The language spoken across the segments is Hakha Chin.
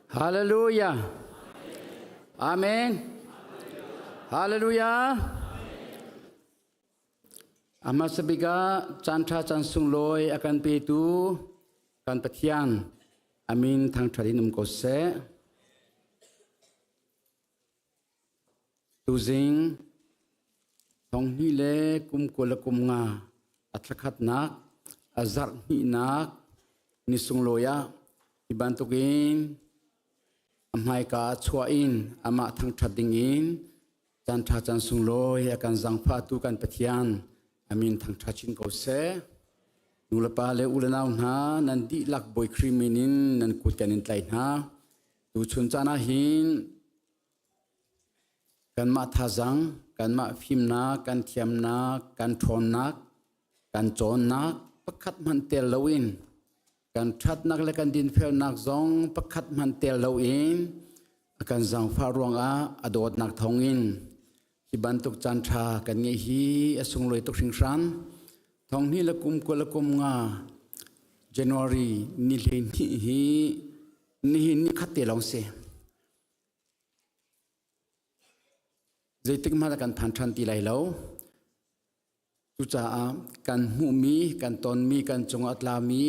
Hallelujah. Amen. Hallelujah. A hmasa bik ah caanṭha caan sunglawi a kan petu kan Pathian a min thangṭhat in um ko seh. Tuzing thonghnih le kum 25 a thlakhatnak a zarh hnihnak ni sunglawi ah hi bantukin a hmaika ah chuah in amah thangṭhat dingin Caan ṭha caan sunglawi a kan zaangfahtu kan Pathian a min thangṭhat chin ko seh. Nulepa le u le nau hna nan dihlak Bawi Khrih min in nan kut kan in tlaih hna. Tuchun caan ah hin kanmah thazaang, kanmah fimnak, kan thiamnak, kan ṭhawnnak, kan cawnnak pakhat hmanh tel loin kan ṭhatnak le kan dinfelnak zong pakhat hmanh tel loin a kan zaangfah ruangah a dawtnak thawngin hi bantuk caan ṭha kan ngeih hi a sunglawi tuk hringhran. Thonghnih le kum 25 January ni 12 hi nihin ni khat te lawng si. Zeitik hmanh ah kan phan ṭhan ti lai lo. Cucaah kan hmuhmi, kan tonmi, kan cungah a tlami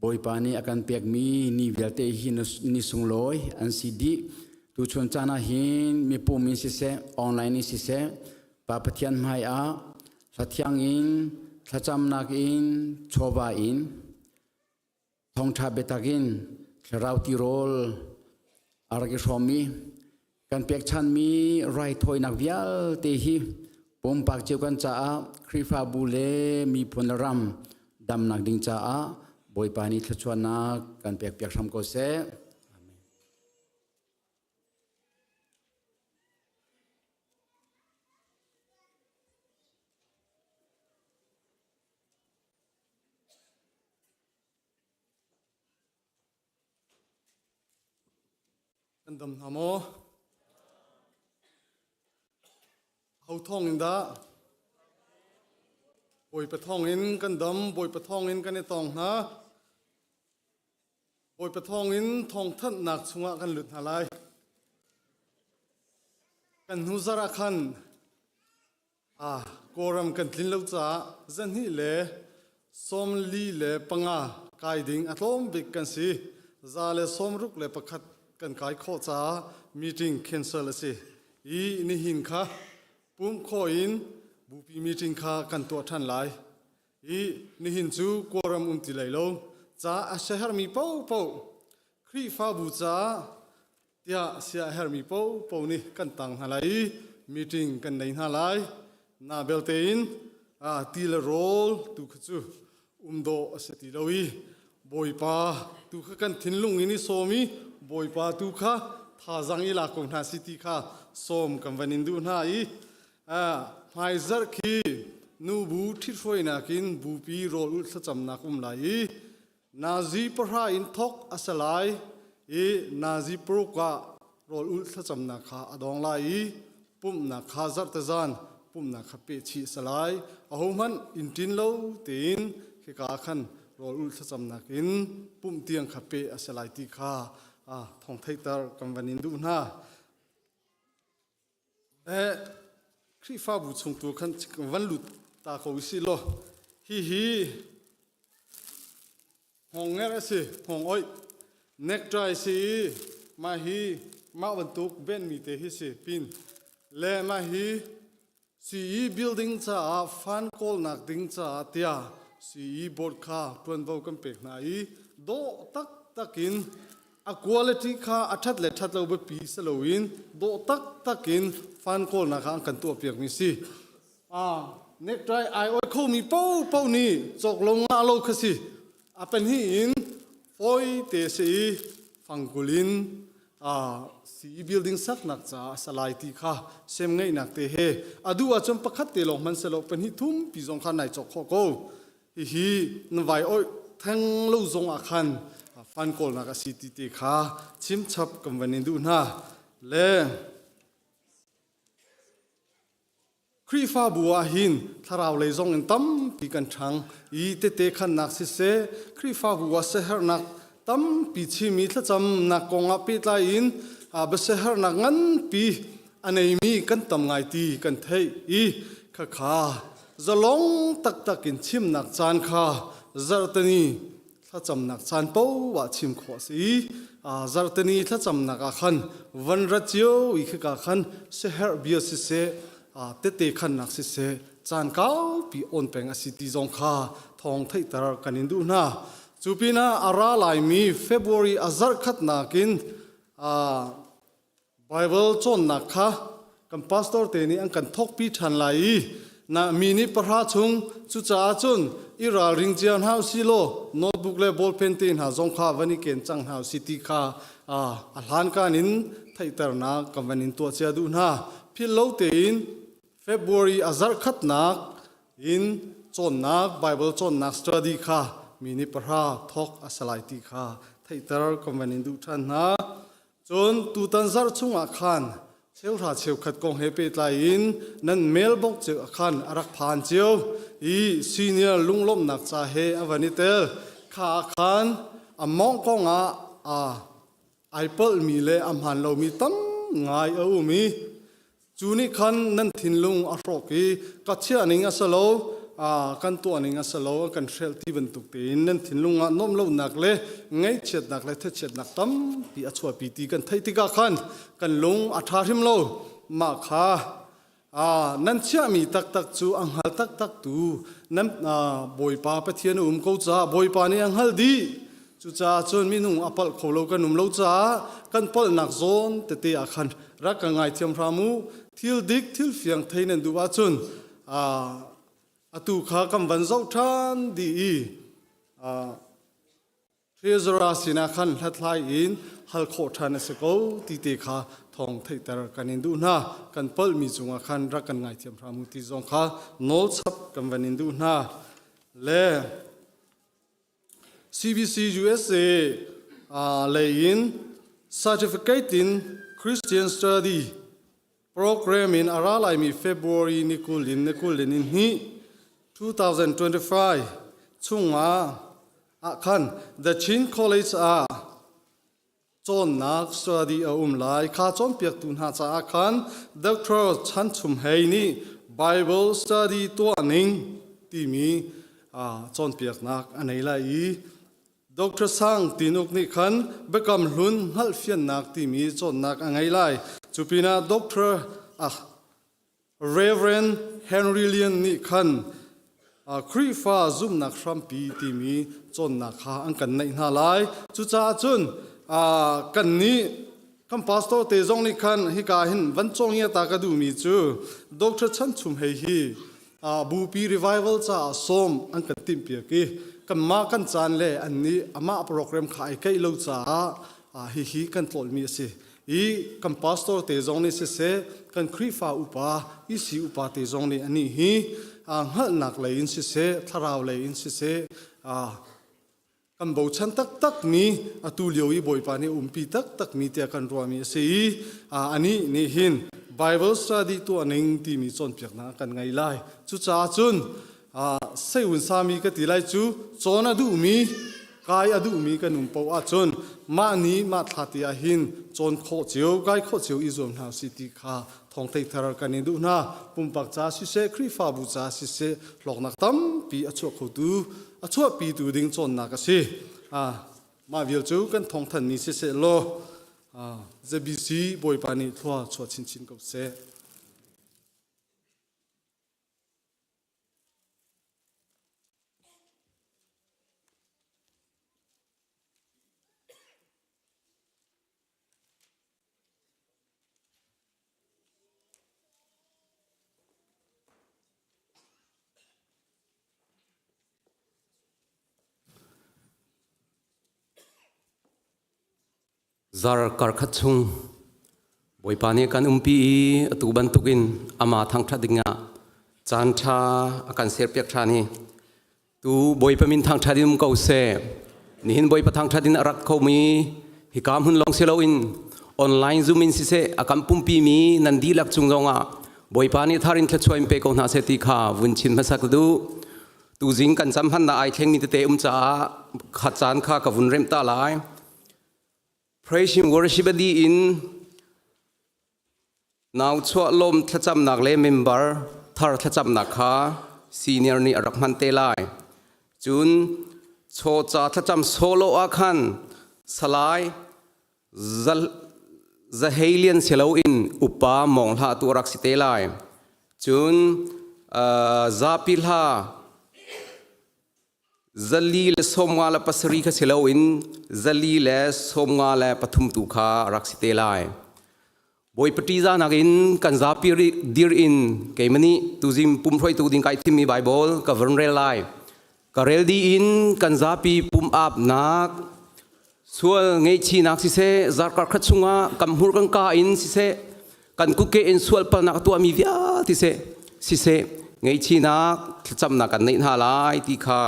Bawipa nih a kan pekmi ni vialte hi ni sunglawi an si dih. Tuchun caan ah hin mipum in siseh, online in siseh, Pa Pathian hmai ah hlathiang in, thlacamnak in, chawva in, thawngṭha biatak in thlarau tirawl a rak i hrawm i kan pekchanmi raithawinak vialte hi pumpak cio kan caah Khrihfabu le miphun le ram damnak ding caah Bawipa nih thluachuahnak kan pekpiak hram ko seh. Amen. Kan dam hna maw? Ho thawng in dah? Bawipa thawng in kan dam, Bawipa thawng in kan i tong hna. Bawipa thawng in thawngthanhnak chungah kan lut hna lai. Kan hnu zarh ah khan Ah, Kawlram kan tlin lo caah zahnih le 45 kai ding a tlawm bik kan si. 161 kan kai khawh caah meeting cancel a si. I nihin kha pumh khawh in bupi meeting kha kan tuah ṭhan lai. I nihin cu Kawlram um ti lai lo. Ca a siaherhmi paohpaoh Khrihfabu caah tiah sia a herhmi paohpaoh nih kan tang hna lai i meeting kan nei hna lai. Na belte in ti le rawl tu kha cu um dawh a si ti lo i Bawipa tu kha kan thinlung in i sawm i Bawipa tu kha thazaang i lak ko hna si ti kha sawm kan van in duh hna i hmaizarh khi nubu ṭhithruainak in bupi rawl ulh thlacamnak um lai i Nazi pahra in thawk a si lai i nazi paruk ah rawl ulh thlacamnak kha a dong lai i pumhnak kha zarhte zan pumhnak kha peh chih a si lai. Ahohmanh inn ṭin lo tein khika ah khan rawl ulh thlacamnak in pumh tiang kha peh a si lai ti kha thawng theihter kan van in duh hna. Khrihfabu chung tu khan van lut ta ko usih law hihi hngawng a si hngawng oih necktie si i mah hi mah bantuk benhmi te hi si pin le mah hi CE building caah fund kawlnak ding caah tiah CE board kha ṭuanvo kan pek hna i dawh taktak in a quality kha a ṭhat le ṭhat lo biapi si loin dawh taktak in fund kawlnak ah an kan tuahpiakmi si. Necktie ai oi khomi paohpaoh nih cawk lo ngah lo kha si. A pahnih in fawi te si i fangkul in CE building saknak caah salai ti kha sem ngeihnak te he a duh ahcun pakhat te lawng hman selaw pahnih thum pi zong kha nai cawk khawh ko. Hihi na vai oi theng lo zong ah khan fan kawlnak a si ti te kha chimchap kan van in duh hna. Le Khrihfabu ah hin thlarau lei zong in tampi kan ṭhang i tete khannak siseh, Khrihfabu ah siaherhnak Tampi chimi thlacamnak kongah pehtlai in biasiaherhnak nganpi a neimi kan tam ngai ti kan theih i khakha zalong taktak in chimnak caan kha zarhteni thlacamnak caan paoh ah chim khawh a si i zarhteni thlacamnak ah khan van ra cio i khika khan siaherh bia siseh tete khannak siseh caan kaupi on peng a si ti zong kha thawng theihter kan in duh hna. Cu pinah a ra laimi February a zarh khatnak in Bible cawnnak kha kan pastor te nih an kan thawkpi ṭhan lai i na mi nih pahra chung cucaah cun i ralring cia hna usih law notebook le ballpen te hna zong kha van i ken cang hna usih ti kha a hlankan in theihternak kan van in tuah cia duh hna. Philh lo tein February a zarh khatnak in cawnnak Bible cawnnak study kha mi nih pahra thawk a si lai ti kha theihter kan van in duh ṭhan hna. Cun tutan zarh chungah khan cheuhra cheukhat kong he pehtlai in nan mailbox cio ah khan a rak phan cio i senior lunglawmhnak ca he a van i tel. Kha ah khan a mawngh kong ah aa ai palhmi le a hmaan lomi tam ngai a um i Cu nih khan nan thinlung a hrawk i ka chiah ning a si lo, kan tuah ning a si lo, kan hrelh ti bantuk tein nan thinlung ah nuamh lonak le ngaihchiatnak le thachiatnak tampi a chuahpi ti kan theih tikah khan kan lung a ṭha hrim lo. Mah kha nan chiahmi taktak cu a hngal taktak tu nan Bawipa Pathian a um ko caah Bawipa nih a hngalh dih. Cucaah cun minung a palh kho lo kan um lo caah kan palhnak zawn tete ah khan rak ka ngaithiam hram u. Thil dik, thil fiang thei nan duh ahcun atu kha kan van zoh ṭhan dih i treasurer sinah khan hlathlai in hal khawh ṭhan a si ko ti te kha thawng theihter kan in duh hna. Kan palhmi cungah khan rak kan ngaithiam hram u ti zong kha nawl chap kan van in duh hna. Le CBC USA lei in Certificate in Christian Study program in a ra laimi February ni 20 in ni 20 in hnih 2025 chungah ah khan The Chin College ah cawnnak study a um lai. Kha cawnpiaktu hna caah khan Dr. Chan Chum Hei nih Bible study tuah ning timi cawnpiaknak a nei lai i Dr. Sang Tinuk nih khan Biakam Hlun hngalhfiannak timi cawnnak a ngei lai. Cu pinah Dr. Reverend Henry Lian nih khan Khrihfa zumhnak hrampi timi cawnnak kha an kan neih hna lai. Cucaah cun kan nih kan pastor te zong nih khan hika hin van cawng ta ka duhmi cu Dr. Chan Chum Hei hi bupi revival caah sawm an kan timhpiak i kanmah kan caan le an nih amah program kha ai keih lo caah hihi kan tlawlmi a si. I kan pastor te zong nih siseh, kan Khrihfa upa, EC upa te zong nih anih hi hngalhnak lei in siseh, thlarau lei in siseh, kan bochan taktak mi atu lio i Bawipa nih umpi taktak mi tiah kan ruahmi a si i anih nih hin Bible study tuah ning timi cawnpiaknak kan ngei lai. Cucaah cun seiun sami ka ti lai cu cawn a duhmi kai a duhmi kan um paoh ahcun mah ni mah thla te ah hin cawn khawh cio kai khawh cio i zuam hna usih ti kha thawng theithar kan in duh hna. Pumpak ca siseh, Khrihfabu ca siseh, hlawknak tampi a chuah khotu a chuahpitu ding cawnnak a si. Mah vial cu kan thawngthanmi siseh law ZBC Bawipa nih thlua chuah chinchin ko seh. Zar karkhat chung Bawipa nih kan umpi i atu bantukin amah thangṭhat dingah caan ṭha a kan serpiak ṭhan i tu Bawipa min thangṭhat in um ko seh. Nihin Bawipa thangṭhat in a rak khomi hika hmun lawng si loin online Zoom in siseh a kan pumpi mi nan dihlak cung zongah Bawipa nih thar in thluachuah in pe ko hna seh ti kha vun chim hmasa ka duh. Tuzing kan cam hmannak ai thlengmi tete um caah kha caan kha ka vun remh ta lai. Praise and worship a dih in nau chuah lawm thlacamnak le member thar thlacamnak kha senior nih a rak hman te lai. Cun chawca thlacam solo ah khan salai Zahelian si loin upa mawng hlah tu rak si te lai. Cun zapi hla 457 kha si loin 453 tu kha rak si te lai. Bawipa ṭihzahnak in kan zapi dir in keimah nih tuzing pumhruaitu ding kai thimmi Baibal ka vun rel lai. Ka rel dih in kan zapi pum-apnak sual ngaihchihnak siseh, zarkar khat chungah kan hmur kan ka in siseh, kan kutke in sual palnak a tuahmi vialte siseh, siseh ngaihchihnak thlacamnak kan neih hna lai ti kha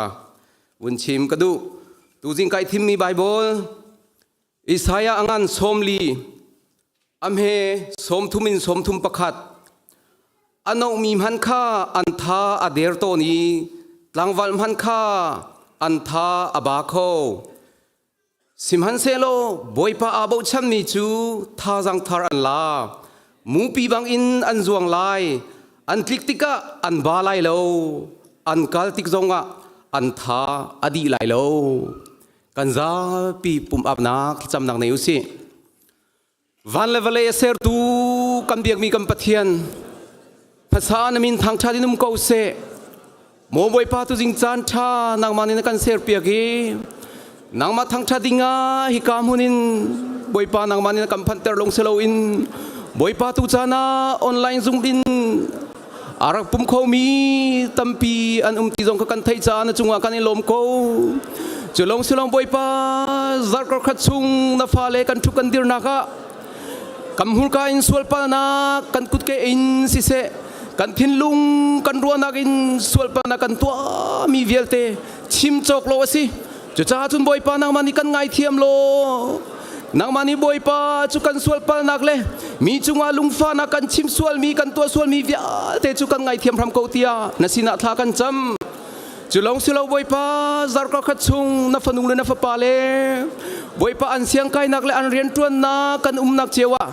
vun chim ka duh. Tuzing kai thimmi Baibal Isaiah a ngan 40 a hme 30 in 31 a nohmi hmanh kha an tha a der tawn i tlangval hmanh kha an tha a ba kho. Sihmanhsehlaw Bawipa aa bochanmi cu thazaang thar an la. Mupi bangin an zuang lai, an tlik tikah an ba lai lo, an kal tik zongah an tha a dih lai lo. Kan zapi pum-apnak thlacamnak nei usih. Van le vawlei a sertu kan biakmi kan Pathian, hmasa na min thangṭhat in um ko seh. Maw Bawipa tuzing caan ṭha nangmah nih na kan serpiak i nangmah thangṭhat dingah hika hmun in Bawipa nangmah nih na kan phanhter lawng si loin Bawipa tu caan ah online zung in a rak pum khomi tampi an um ti zong kha kan theih caah na cungah kan i lawm ko. Cu lawng si lawng Bawipa zarh khat chung na fale kan ṭhu kan dirnak ah kan hmurka in sualpalnak kan kutke in siseh kan thinlung kan ruahnak in sualpalnak kan tuahmi vialte chim cawk lo a si. Cucaah cun Bawipa nangmah nih kan ngaithiam law nangmah nih Bawipa cu kan sualpalnak le mi cungah lungfahnak kan chim sualmi kan tuah sualmi vialte cu kan ngaithiam hram ko tiah na sinah thla kan cam. Cu lawng si lo Bawipa zarka khat chung na fanu le na fapa le Bawipa an siangkainak le an rianṭuannak kan umnak cio ah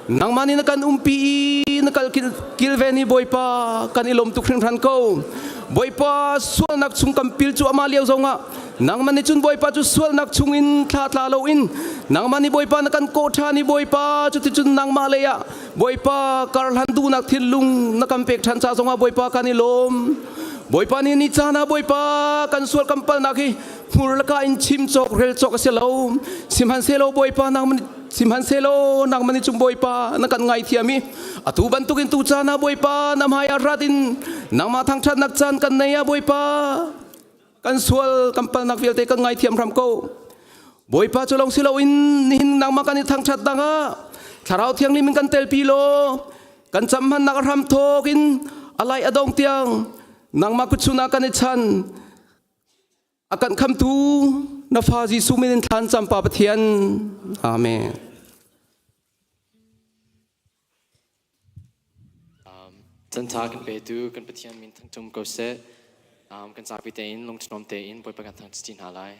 nangmah nih na kan umpi i na kal kilven i Bawipa kan i lawm tuk hringhran ko. Bawipa sualnak chung kan pil cu amah lio zongah nangmah nih cun Bawipa cu sualnak chungin thla tla loin nangmah nih Bawipa na kan kawh ṭhan i Bawipa cuticun nangmah lei ah Bawipa karhlan duhnak thinlung na kan pek ṭhan ca zongah Bawipa kan i lawm. Bawipa nih ni caan ah Bawipa kan sual kan palnak hi hmur laka in chim cawk rel cawk a si lo. Sihmanhsehlaw Bawipa nangmah Sihmanhsehlaw nangmah nih cun Bawipa na kan ngaithiam i atu bantukin tu caan ah Bawipa na hmaiah rat in nangmah thangṭhatnak caan kan nei ah Bawipa kan sual kan palnak vialte kan ngaithiam hram ko. Bawipa cu lawng si loin nihin nangmah kan i thangṭhat dangah Thlarau Thianghlim in kan telpi law kan cam hmannak a hram thawk in a lai a dong tiang nangmah kutchun ah kan i chan. A kan khamtu na fa Jesuh min in thlan cam pa Pathian. Amen. Cantha kan petu kan Pathian min thangtum ko seh. Kan zapi tein lungthinom tein Bawipa kan thangṭhat hna lai.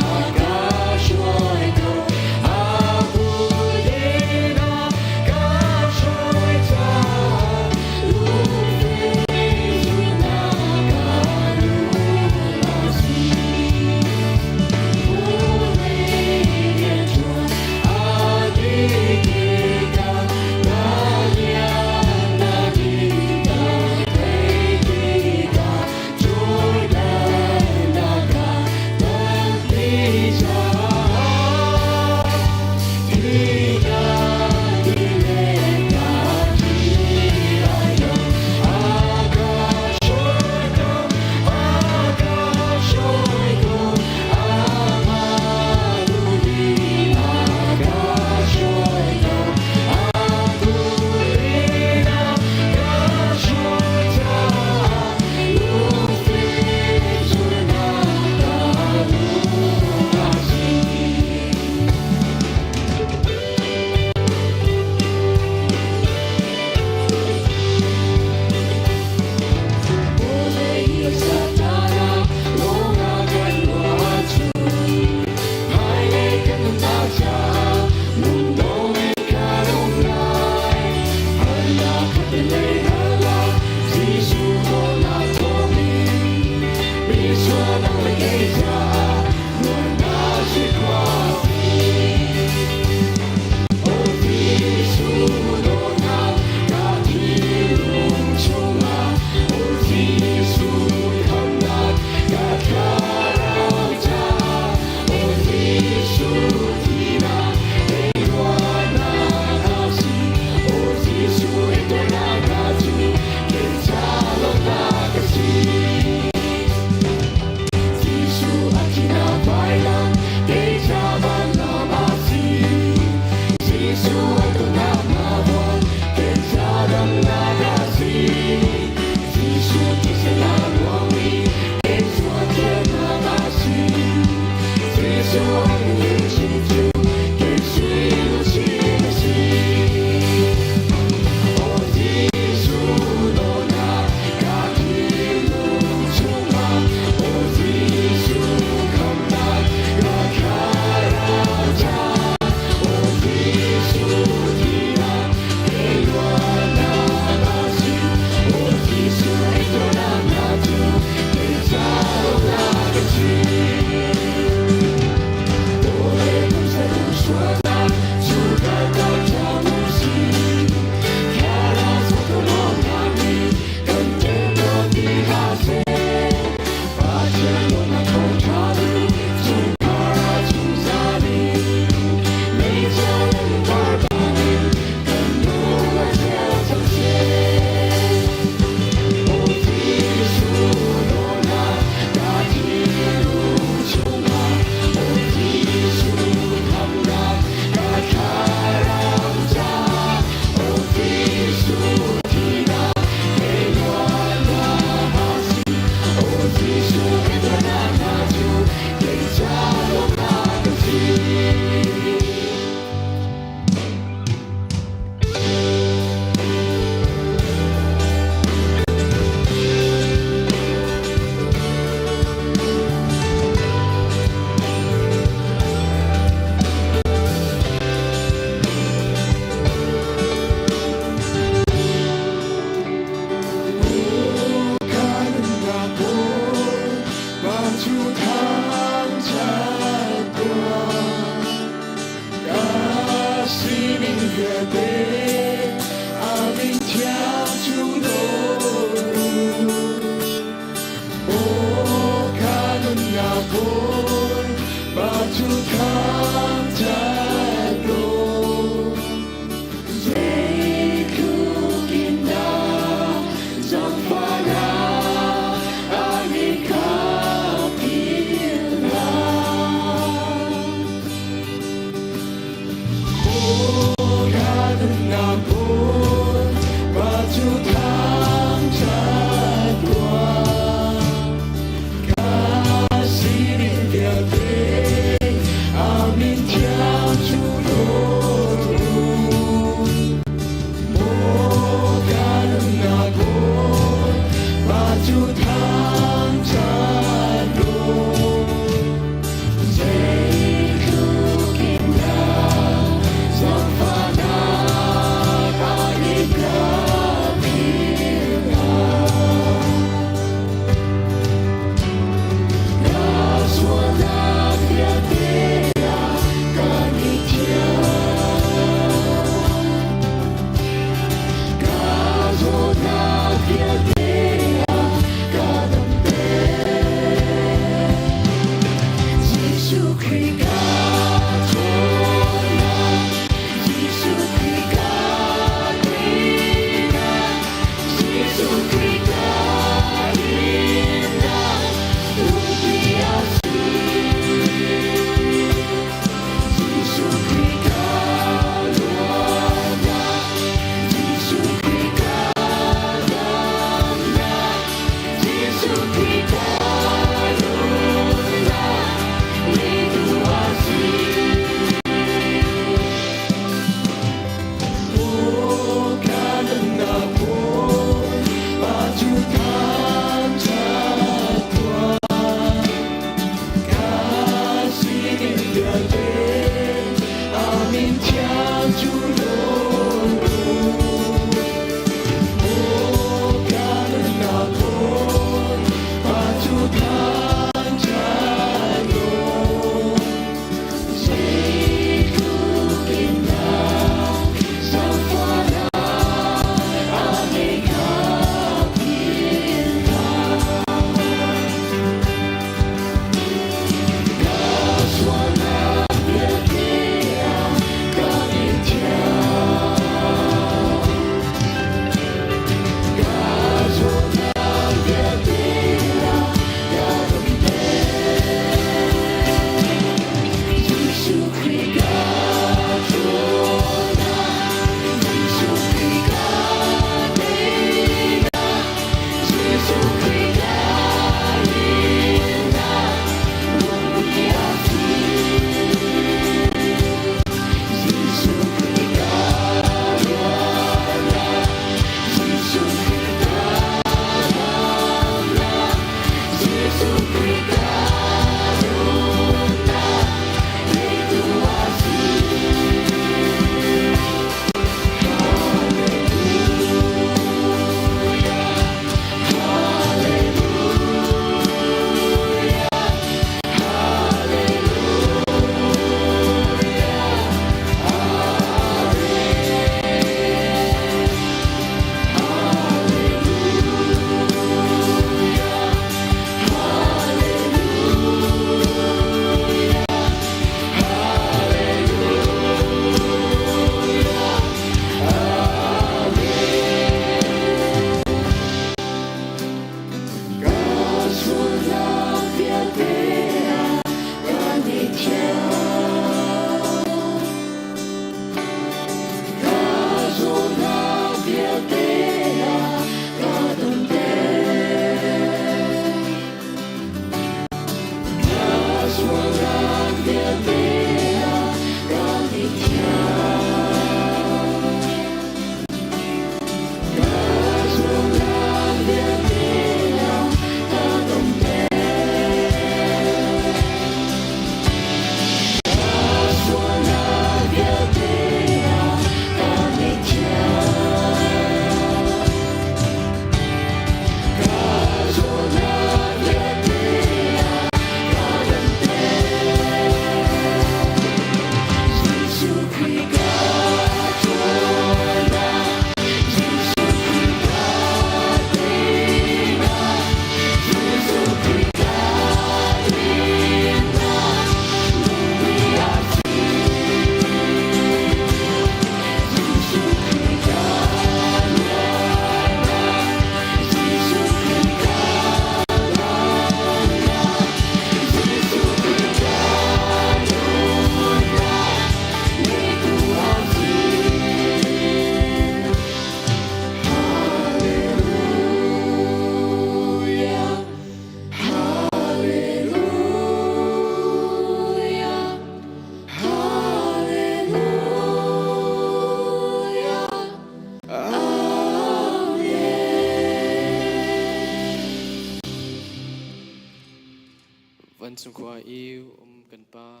Vancung khua i um kan Pa,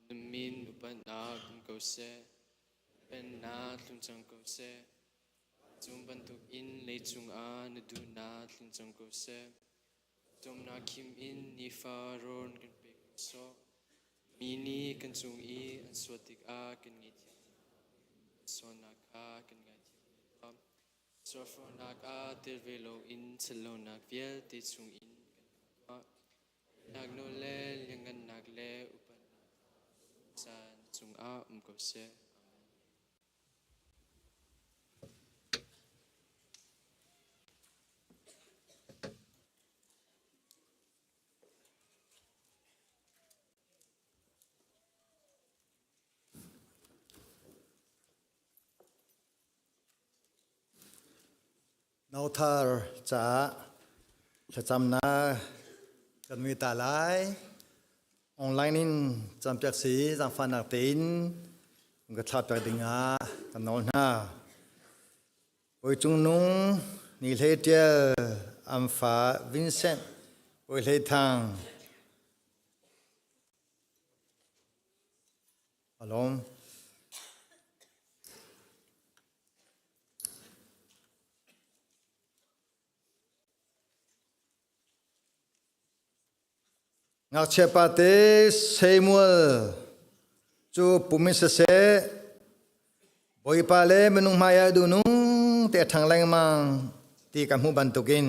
na min upatnak um ko seh. Pennak tlung cang ko seh. Cung bantuk in leicung ah na duhnak tlung cang ko seh. Cawmnak khim in nifa rawn kan pe ko sawh. Mi nih kan cung i an suat tikah kan ngaihthiam. Sualnak kha kan ngaithiam. Sualforhnak ah tel ve loin ṭhatlonak vialte chungin kan tuah. Nak nawl le lianhngannak le upatnak caan cungah um ko seh. Amen. Nauthar caah thlacamnak kan ngei ta lai. Online in campiak si zaangfahnak tein ka thlahpiak dingah kan nawl hna. Bawi Cung Nung, Ni Hlei Ṭial, Am fa Vincent, Bawi Hlei Thang. Alawm. Ngakchia pate Samuel cu pum in siseh, Bawipa le minung hmaiah duhnung te a ṭhang lengmang ti ka hmuh bantukin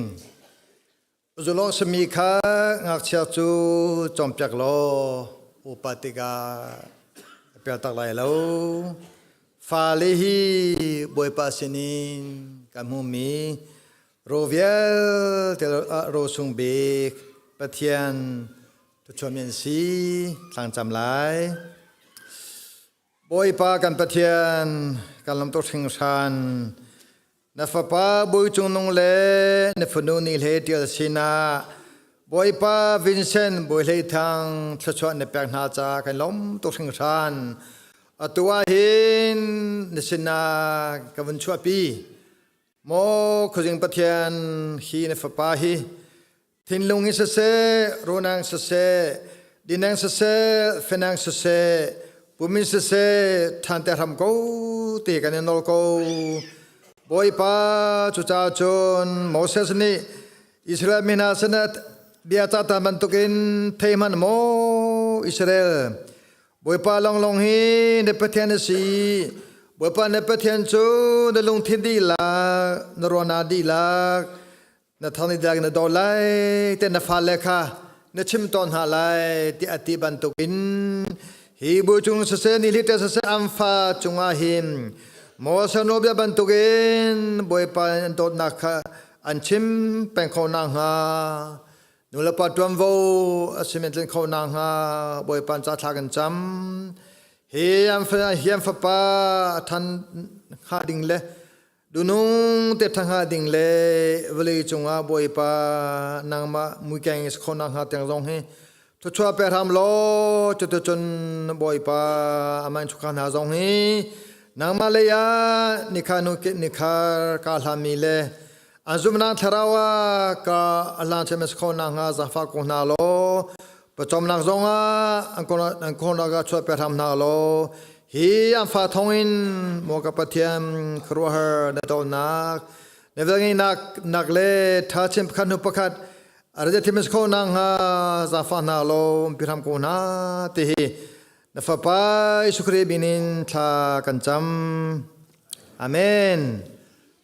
zulawng sami kha ngakchia cu cawnpiak law upa tikah a pialtak lai lo. Fale hi Bawipa sinin kan hmuhmi Ro vialte ro sung bik Pathian thuchuam in si thlangcam lai. Bawipa kan Pathian kan lam tuk hringhran na fapa Bawi Cung Nung le na fanu ni hle tial sinah Bawipa Vincent Bawi Hlei Thang thluachuah na pek hna ca kan lawm tuk hringhran. Atu ah hin na sinah ka vun chuahpi. Maw khuazing Pathian, hi na fapa hi thinlung in siseh, runang siseh, dinang siseh, fenang siseh, pumin siseh, ṭhan te hram ko ti kan in nawl ko. Bawipa cucaah cun Moses nih Israel mi hna sinah bia cah ta bantukin thei hmanh maw Israel Bawipa lawnglawng hi na Pathian a si. Bawipa na Pathian cu na lungthin dihlak, na ruahnak dihlak, na thang dihlak na daw lai, te na fale kha na chim tawn hna lai ti a ti bantukin hi bu cung siseh ni hlite siseh an fa cungah hin Moses nawlbia bantukin Bawipa an dawtnak kha an chim peng kho nakhnga Nulepa ṭuanvo a si men tlin kho nakhnga Bawipa ca thla kan cam. Hi an hi an fapa a ṭhan hnga ding le dunung te ṭha hnga ding le vawlei cungah Bawipa nangmah muikeng si kho nakhnga tiang zong hi thluachuah pe hram law cuticun Bawipa amah chungkhar hna zong hi nangmah lei ah nikha nu nikhar ka hlami le An zumhnak thlarau ah ka alan chem kho nakhnga zaangfah ko hna law pawcawmnak zongah an kawlnak ah chuah pe hram hna law hi an fa thawngin maw ka Pathian khuaruahhar na dawtnak na velngeihnak nak le tha chin pakhat hnu pakhat a thiam kho nakhnga zaangfah hna law umpi hram ko hna ti hi na fapa Jesuh Khrih min in thla kan cam. Amen.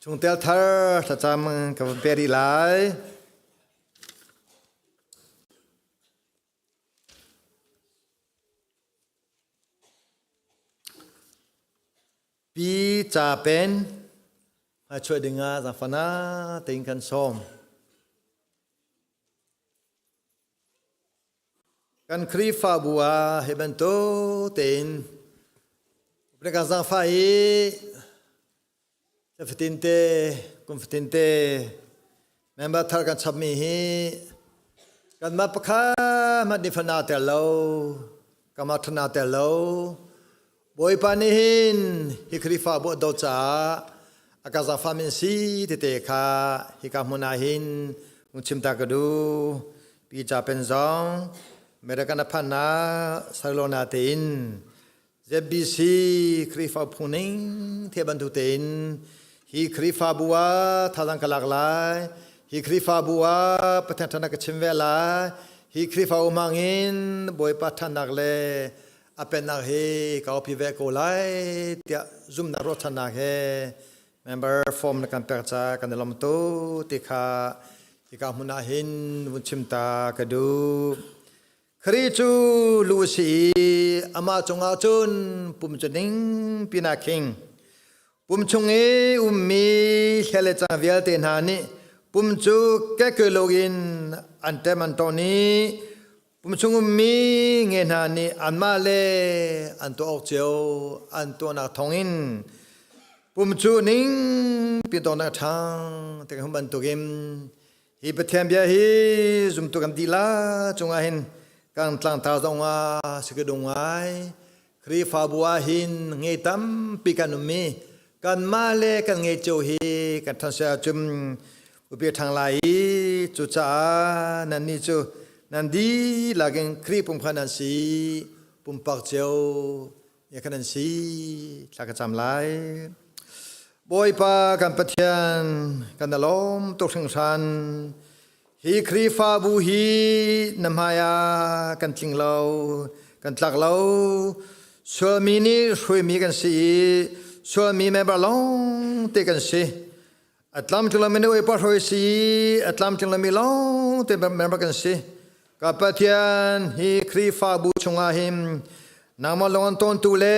Chungtel thar thlacam ka van pe rih lai. Pi ca pen hmaichuah dingah zaangfana tein kan sawm. Kan Khrihfabu ah hi bantuk tein ka zaangfah i fatin te kum fatin te member thar kan chapmi hi kanmah pakhat hmanh nih fana tel lo kamah thana tel lo Bawipa nih hin hi Khrihfabu a dawt caah a ka zaangfah min si tete kha hika hmun ah hin hung chim ta ka duh. Pi Ca Pen zong American a phanh ah Sarlona tein ZBC Khrihfa phung ning the bantuk tein hi Khrihfabu ah thazaang ka lak lai hi Khrihfabu ah Pathian ṭhanak ka chim ve lai hi Khrihfa umang in Bawipa ṭhatnak le a pennak hi ka opi ve ko lai tiah zumhnak ruahchannak he Member form na kan pek ca kan i lawm tu ti kha hika hmun ah hin vun chim ta ka duh. Khrih cu lu a si i amah cungah cun pum cu ning pinah khing. Pum chung i ummi hlei le cang vialte hna nih pum cu kekelo in an ṭem an ṭawn i pum chung ummi nge hna nih anmah le an tuah awk cio an tuahnak thawngin pum cu ning pi dawtnak a ṭhang ti kan bantukin Hi Pathian bia hi zumtu kan dihlak cungah hin kan tlangtar zong ah si ka dung ngai. Khrihfabu ah hin nge tampi kan um i kanmah le kan nge cio hi kan ṭhan sia cun upi ṭhang lai i cucaah nannih cu nan dihlak in Khrih pum kha nan si pumpak cio ya kan an si thla ka cam lai. Bawipa kan Pathian kan alawm tuk hringhran. Hi Khrihfabu hi na hmai ah kan tling lo, kan tlak lo. Sualmi nih hruaimi kan si i sualmi member lawng te kan si. A tlamtling lomi nih Bawipa hruai si i a tlamtling lomi lawng te member kan si. Ka Pathian hi Khrihfabu chungah hin nangmah lawng an tawntu le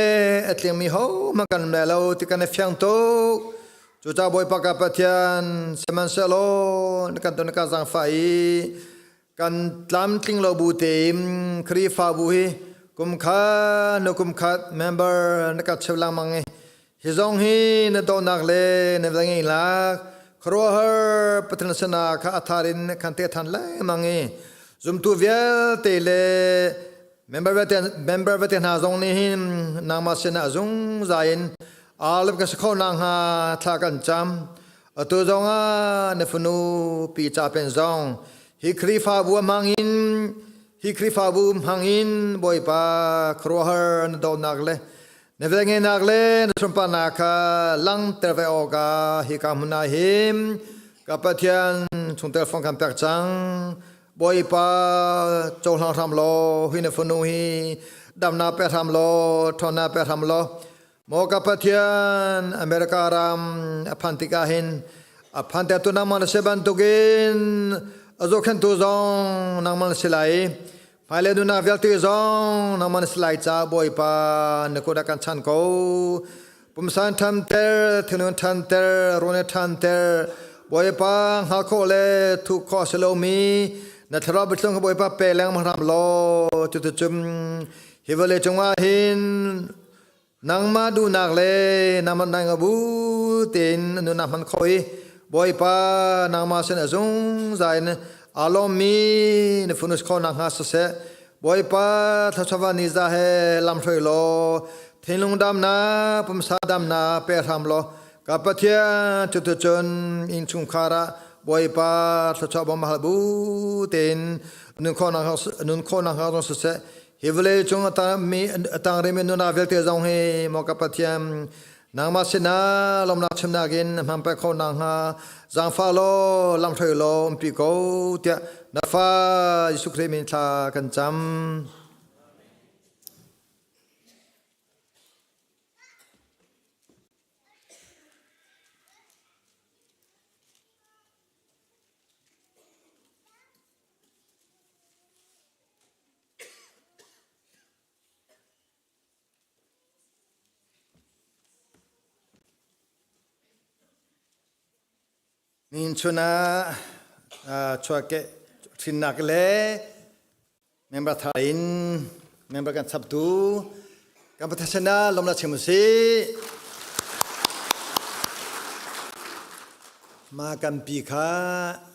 a tlingmi hohmanh kan um lai lo ti kan i fiang tuk. Cucaah Bawipa ka Pathian sihmanhsehlaw na kan ton ka zaangfah i kan tlamtling lo bu tein Khrihfabu hi kum khat nu kum khat member na ka cheu lengmang i Hi zong hi na dawhnak le na velngeihnak khuaruahhar Pathian sinah kha a thar in khan te than lengmang i zumtu vialte le member vialte member vialte hna zong nih hin nangmah sinah zungzal in aa lawm kan si kho nakhnga thla kan cam. Atu zongah na fanu pi ca pen zong hi Khrihfabu hmang in hi Khrihfabu hmang in Bawipa khuaruahhar na dawtnak le Na velngeihnak le na sunparnak kha langhter ve awkah hika hmun ah hin ka Pathian chungtel fong kan pek cang. Bawipa cohlang hram law hi na fanu hi damnak pe hram law ṭhawnnak pe hram law maw ka Pathian America ram a phan tikah hin a phan tertu nangmah na si bantukin a zohkhenhtu zong nangmah na si lai. Hmailei nunnak vialte zong nangmah na si lai ca Bawipa na kut ah kan chan ko. Pumsan ṭhanter, thinlung ṭhanter, rawn ṭhanter, Bawipa hngal khawh le thuh khawh a si lomi na thlarau biatlung kha Bawipa pe lengmang hram law cuticun hi vawlei cungah hin Nangmah duhnak le nangmah nai bu tein nunnak hman khawh i Bawipa nangmah sin a zungzal in aa lawmmi na funus khawh nakhnga siseh Bawipa thluachuah ni za he lam hruai law thinlung damnak pumsa damnak pe hram law ka Pathian cuticun innchungkhar ah Bawipa thluachuah bawm hal bu tein nun khawh nakhnga zong siseh Hi vawlei cung a tang rimi nunah vialte zong hi maw ka Pathian nangmah sinah lawmnak chimnak in hman pek kho nakhnga zaangfah law lamhruai law umpi ko tiah na fa Jesuh Khrih min thla kan cam. Nihin chun ah chuahkeh hrinnak le member thar in member kan chaptu kan Pathian ah lawmnak chim usih. Ma kan pi kha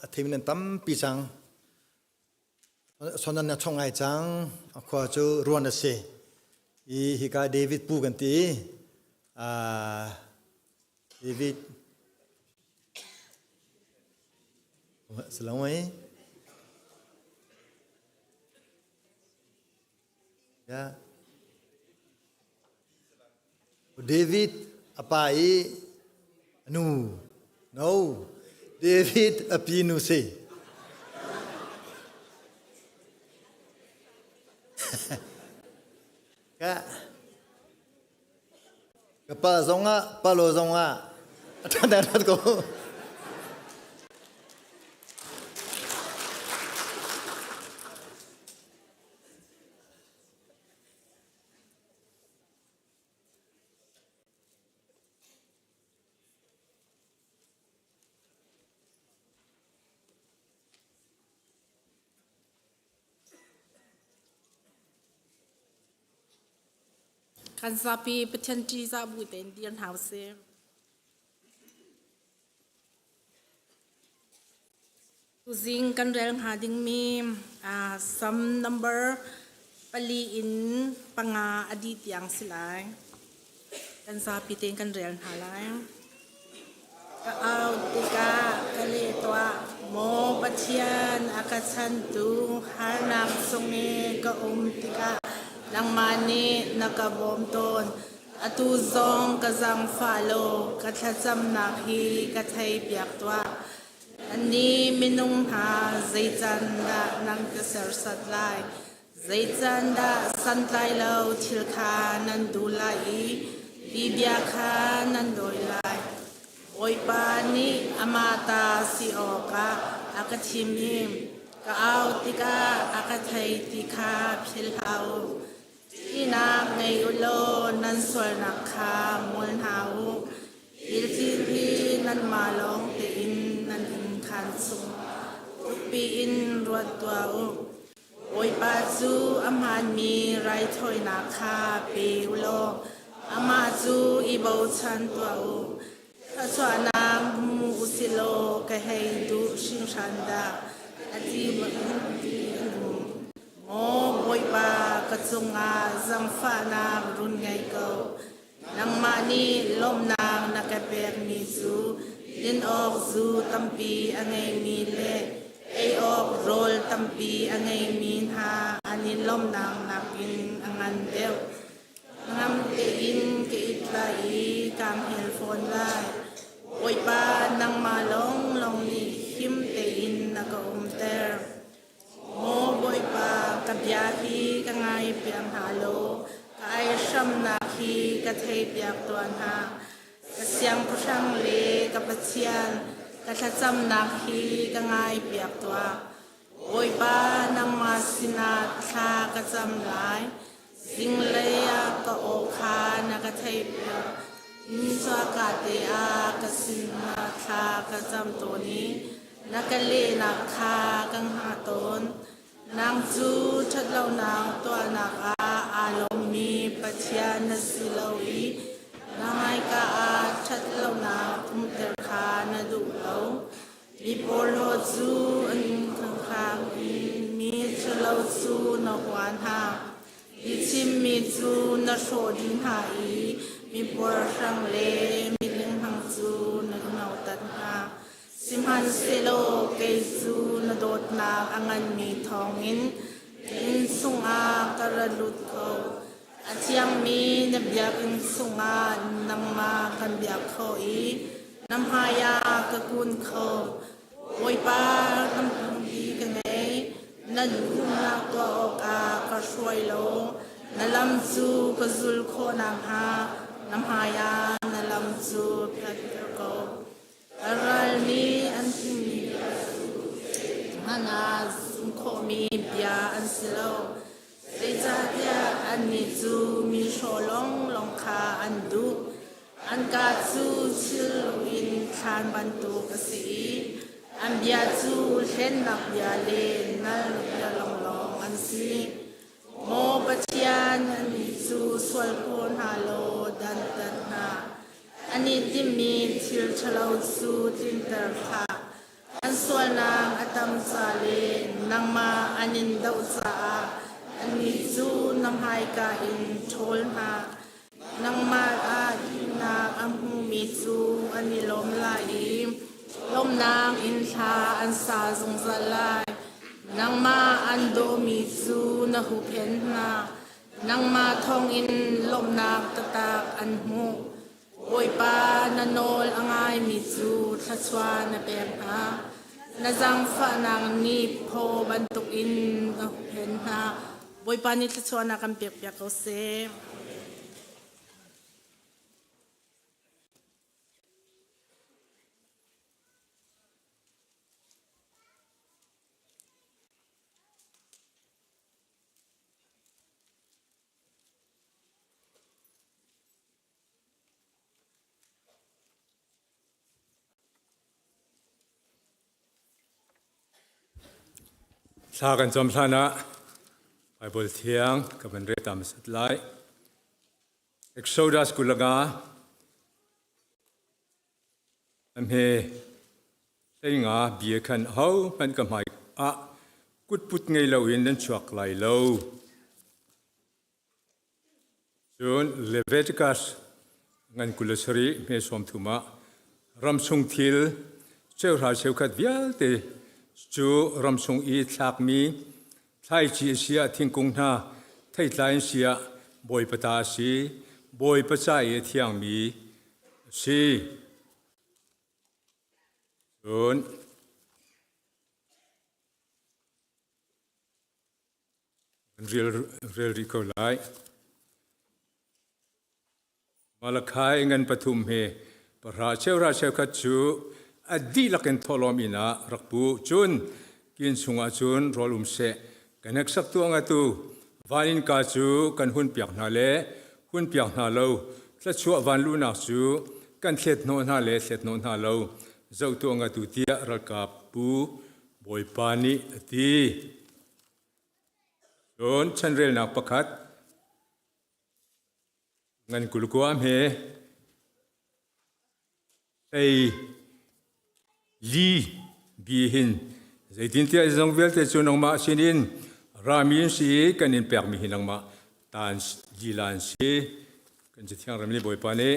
a theimi nan tampi cang. Sonan na chong ngai cang. A khua cu Ruan a si. I hika David pu kan ti. David Salawai. Ya. David a pa i nu. No. David a pi nu si. Ka ka pa zong ah pa lo zong ah. A ṭhan rat ko. Kan zapi Pathian ṭihzah bu tein dir hna usih. Tuzing kan rel hnga dingmi Sam number pali in panga a dih tiang si lai. Kan zapi tein kan rel hna lai. Ka au tikah ka leh tuah, Maw Pathian a ka chantu, harnak chung i ka um tikah nangmah nih na ka bawm tawn. Atu zong ka zaangfah law ka thlacamnak hi ka theipiak tuah. Annih minung hna zeican dah nan ka serhsat lai? Zeicandah santlailo thil kha nan duh lai i hi bia kha nan dawi lai? Bawipa nih amah ta si awkah a ka thim i ka au tikah a ka thei ti kha philh hlah u. Ṭihnak ngei u law nan sualnak kha ngol hna u. Thil hi nanmah lawng tein nan inn khaan chung thukpi in ruat tuah u. Bawipa cu a hmaanmi raithawinak kha pe u law amah cu i bochan tuah u. Thluachuahnak hmu u si law ka hei duh hringhran dah a ti an um. Maw Bawipa, ka cungah zaangfahnak run ngei ko. Nangmah nih lawmhnak na ka pekmi cu din awk zu tampi a ngeimi le ei awk rawl tampi a ngeimi hna an i lawmhnak nakin a ngan deuh. Ngam tein ka it lai i kaa hngel fawn lai. Bawipa, nangmah lawnglawng nih him tein na ka umter. Maw Bawipa, ka bia hi ka ngaipiak hna law ka aihramnak hi ka theipiak tuah hna. Ka siangpahrang le ka Pathian, ka thlacamnak hi ka ngaipiak tuah. Bawipa, nangmah sinah thla ka cam lai. Zinglei ah ka aw kha na ka theihpiak. Nichuahka te ah ka sinah thla ka cam tawn i na ka lehnak kha ka hngah tawn. Nang cu ṭhatlonak tuahnak ah aa lawmmi Pathian na si lo i na hmaika ah ṭhatlonak umter kha na duh lo. Mi porhlaw cu an khangkhang i mi ṭhalo cu na hua hna. I chimmi cu na hrawh dih hna i mi puarhrang le mi linghmang cu na nautat hna. Sihmanhsehlaw kei cu na dawtnak a nganmi thawngin na inn chungah ka ra lut kho. A thiangmi na biakinn chungah nangmah kan biak kho i na hmaiah ka kun kho. Bawipa, kan pumpi ka ngei. Na duhnak tuah awkah ka hruai law na lam cu ka zul khawh nakhnga na hmaiah na lam cu phiatter ko. Ka ral nih an chimmi bia cu hmanh ah zumh khawhmi bia an si lo. Zeicahtiah annih cu mi hrawh lawnglawng kha an duh. An kaa cu thil in thlan bantuk a si i an bia cu hlennak bia le nal bia lawnglawng an si. Maw Pathian, annih cu sual phaw hna law dantat hna. An i timhmi thil ṭhalo cu tlinter hlah. An sualnak a tam ca le nangmah an in doh caah annih cu na hmaika in ṭhawl hna. Nangmah ah thihnak a hmumi cu an i lawm lai i lawmhnak in thla an sa zungzal lai. Nangmah an dawmi cu na huhphenh hna. Nangmah thawngin lawmhnak taktak an hmuh. Bawipa, na nawl a ngaimi cu thluachuah na pek hna. Na zaangfahnak nih phaw bantukin a huhphenh hna. Bawipa nih thluachuahnak kan pekpiak ko seh. Thla kan cam hlan ah Bible thiang ka van rel ta hmasat lai. Exodus kulaga a hme hleinga bia khan ho hmanh ka hmai ah kutput ngei loin nan chuak lai lo. Cun Leviticus ngan 27 hme 30 ah ramchung thil cheuhra cheukhat vialte cu ramchung i thlakmi thlaici a si ah thingkung hna theitlai an si ah Bawipa ta a si, Bawipa ca i a thiangmi a si. Cun Rel rih ko lai. Malakai ngan pathum he pahra cheuhra cheukhat cu a dihlak in thawhlawm inn ah rak pu. Cun inn chungah cun rawl um seh. Ka hneksak tuah ngatu van innka cu kan hun piak hna le hun piak hna lo. Thluachuah van luhnak cu kan thlet hnawh hna le thlet hnawh hna lo. Zoh tuah ngatu tiah ralkap pu Bawipa nih a ti. Cun chanrelnak pakhat ngan kulkua hme ei li bi hin zeitintiah zong vialte cu nangmah sinin rami in si i kan in pekmi hi nangmah tan lila an si. Kan Cathiang ram nih Bawipa nih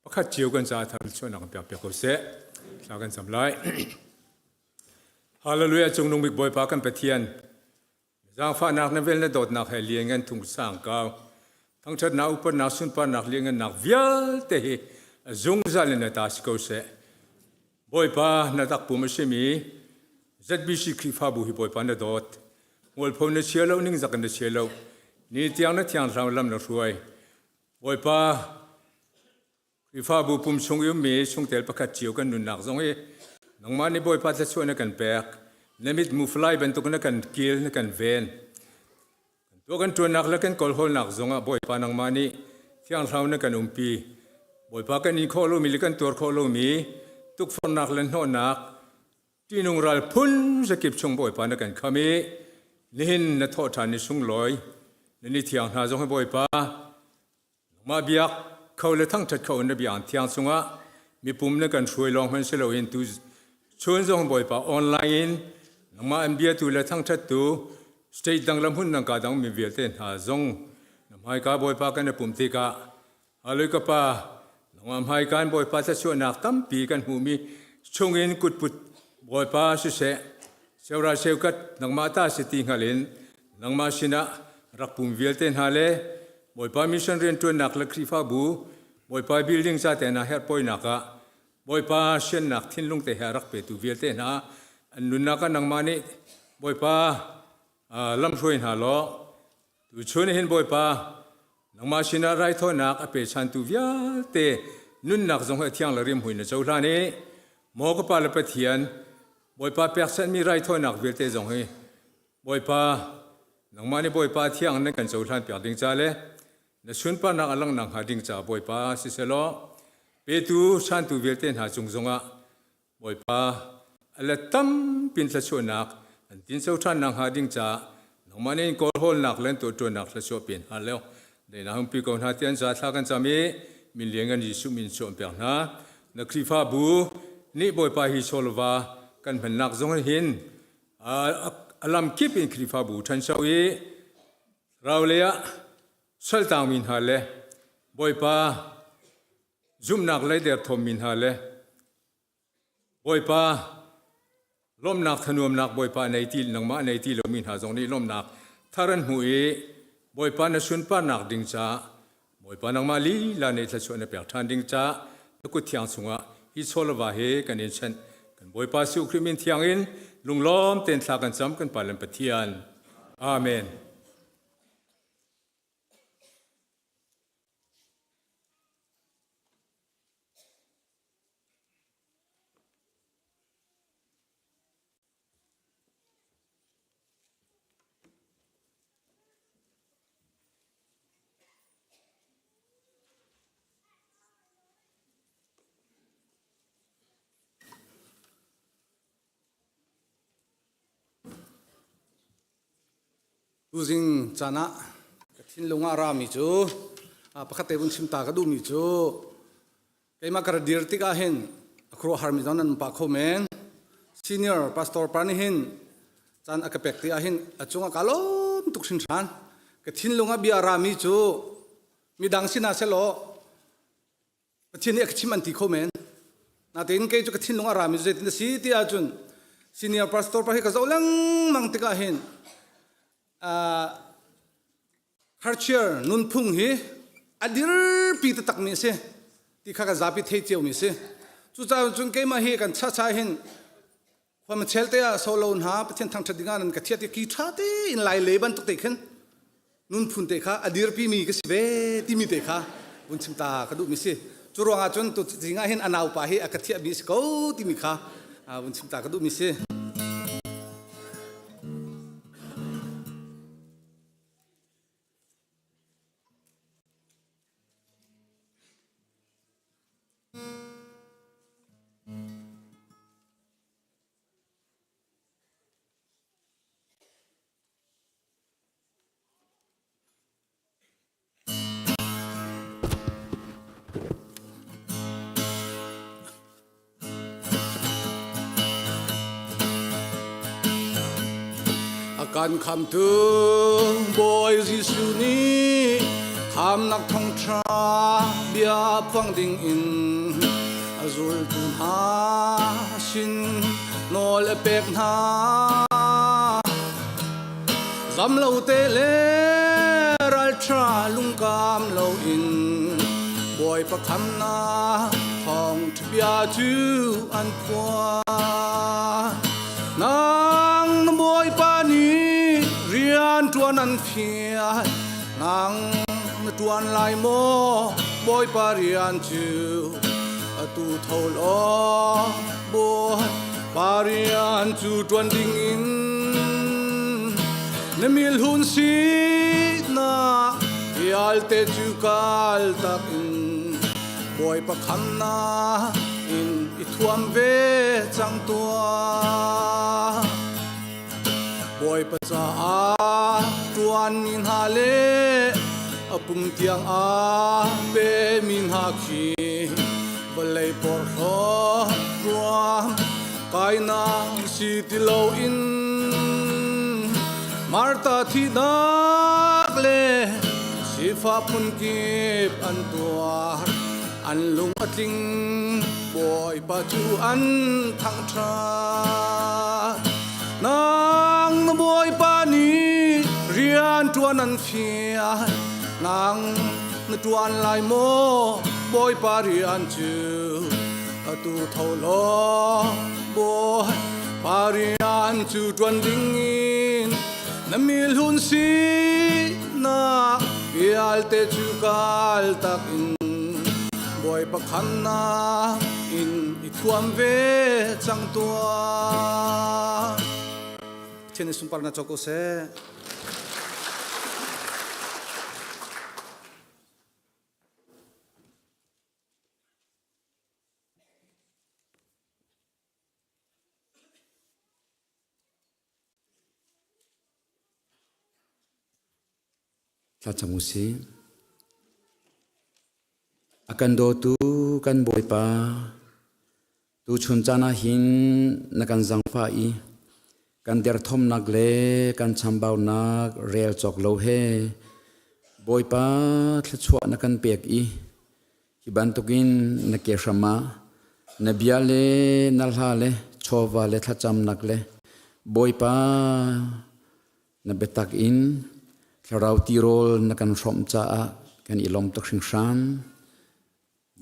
pakhat cio kan caah thar chuahnak in pek piak ko seh. Thla kan cam lai. Hallelujah cungnung bik Bawipa kan Pathian zaangfahnak na vel na dawtnak he lianngan thung sang kau thangṭhatnak upatnak sunparnak lianngannak vialte hi zungzal in na ta si ko seh. Bawipa na tak pum a simi ZBC Khrihfabu hi Bawipa na dawt mualpho na chia lo ningzak in na chia lo ni tiang na thiang thlarau lam na hruai Bawipa Khrihfabu pum chung i ummi chungtel pakhat cio kan nunnak zong hi nangmah nih Bawipa thluachuah na kan pek. Na mitmu falai bantuk na kan kil na kan ven. Kan tuah kan ṭuannak le kan kawlhawlnak zongah Bawipa nangmah nih Thiang Thlarau na kan umpi. Bawipa kan in khawh lomi le kan tuar khawh lomi tukforhnak le hnawhnak ṭihnung ral phun zakip chung Bawipa na kan kham i nihin na thawh ṭhan ni sunglawi na ni thiang hna zong hi Bawipa Mah biak kho le thangṭhat kho na biakinn thiang chungah mipum na kan hruai lawng hmanh si loin tu chun zong Bawipa online in nangmah an biatu le thangṭhattu state dang le hmun dang ka dang mi vialte hna zong na hmaika Bawipa kan i pumh tikah Hallelujah ka pa nangmah hmaika in Bawipa thluachuahnak tampi kan hmuhmi chungin kutput Bawipa siseh Cheuhra cheukhat nangmah ta si ti hngal in nangmah sinah rak pum vialte hna le Bawipa mission rianṭuannak le Khrihfabu Bawipa building ca te hna herhpawinak ah Bawipa siannak thinlung te he a rak petu vialte hna an nunnak ah nangmah nih Bawipa lamhruai hna law tuchun hin Bawipa nangmah sinah raithawinak a pechantu vialte nunnak zong hi thiang le rimhmui na cohlan i maw ka pa le Pathian Bawipa pekchanhmi raithawinak vialte zong hi Bawipa nangmah nih Bawipa thiang nan kan cohlan piak ding ca le na sunparnak a langhnak hnga ding ca Bawipa siselaw petu santu vialte hna cung zongah Bawipa a let tampin thluachuahnak an tinco ṭhan nakhnga ding caah nangmah nih kawlhawlnak le tuahṭuannak thluachuah pe hna law daihnak umpi ko hna tiah an ca thla kan cam i min lianngan Jesuh min chuah pek hna. Na Khrihfabu nih Bawipa hi chawlva kan hmannak zong hin a lamkip in Khrihfabu ṭhancho i rau lei ah saltangmi hna le Bawipa zumhnak lei derthawmmi hna le Bawipa lawmhnak thanuamnak Bawipa nei ti nangmah nei ti lomi hna zong nih lawmhnak thar an hmuh i Bawipa na sunparnak ding caah Bawipa nangmah lila nih thluachuah na pek ṭhan ding caah na kut thiang chungah hi chawlava hi kan in chanh kan Bawipa Jesuh Khrih min thiang in lunglawm tein thla kan cam kan Pa le Pathian. Amen. Tuzing caan ah ka thinlung ah a rami cu pakhat te vun chim ta ka duhmi cu keimah ka ra dir tik ah hin a khuaruahharmi zong nan pah kho men. Senior pastor pa nih hin caan a ka pek ti ah hin a cungah ka lawm tuk hringhran. Ka thinlung ah bia a rami cu midang sinah selaw Pathian nih a ka chim an ti kho men. Natein kei cu ka thinlung a rami cu zeitin a si ti ahcun senior pastor pa hi ka zoh lengmang tikah hin culture nunphung hi a dirpi taktakmi a si ti kha ka zapi thei ciomi a si. Cucaah cun keimah hi kan chacha hin Khuam chel te ah solo hna Pathian thangṭhat dingah nan ka thiat i ki ṭha tein lai le bantuk te khin nunphun te kha a dirpi mi ka si ve timi te kha vun chim ta ka duhmi si. Cu ruangah cun tu zing ah hin a naupa hi a ka thiahmi si ko timi kha vun chim ta ka duhmi si. A kan khamtu Bawi Jesuh nih khamnak thawngṭha bia phuang ding in a zultu hna sin nawl a pek hna. Zam lo te le ralṭha lungkam loin Bawipa khamnak thawngṭha bia cu an phuan. Nang na Bawipa nih rian ṭuan an fial nang na ṭuan lai maw Bawipa rian cu atu tho law Bawipa rian cu ṭuan dingin na milhun sinak vialte cu kal tak in Bawipa khamnak in i thuam ve cang tuah. Bawipa caah ṭuanmi hna le a pum tiang aa pemi hna khi vawlei porhlaw ruam kainak si ti loin Martha thihnak le sifah phunkip an tuar an lung a tling Bawipa cu an thangṭhat nang na Bawipa nih rian ṭuan an fial nang na ṭuan lai maw Bawipa rian cu atu tho law Bawipa rian cu ṭuan dingin na mihlun sinak vialte cu kal tak in Bawipa khamnak in i thuam ve cang tuah. Pathian nih sunparnak co ko seh. Thlacam u sih. A kan dawtu kan Bawipa, tuchun caan ah hin na kan zangfah i kan derthawmnak le kan chambaunak rel cawk lo he Bawipa thluachuah na kan pek i Hi bantukin na ke hram ah na bia le na hla le chawva le thlacamnak le Bawipa na biatak in thlarau tirawl na kan hrawmh caah kan i lawm tuk hringhran.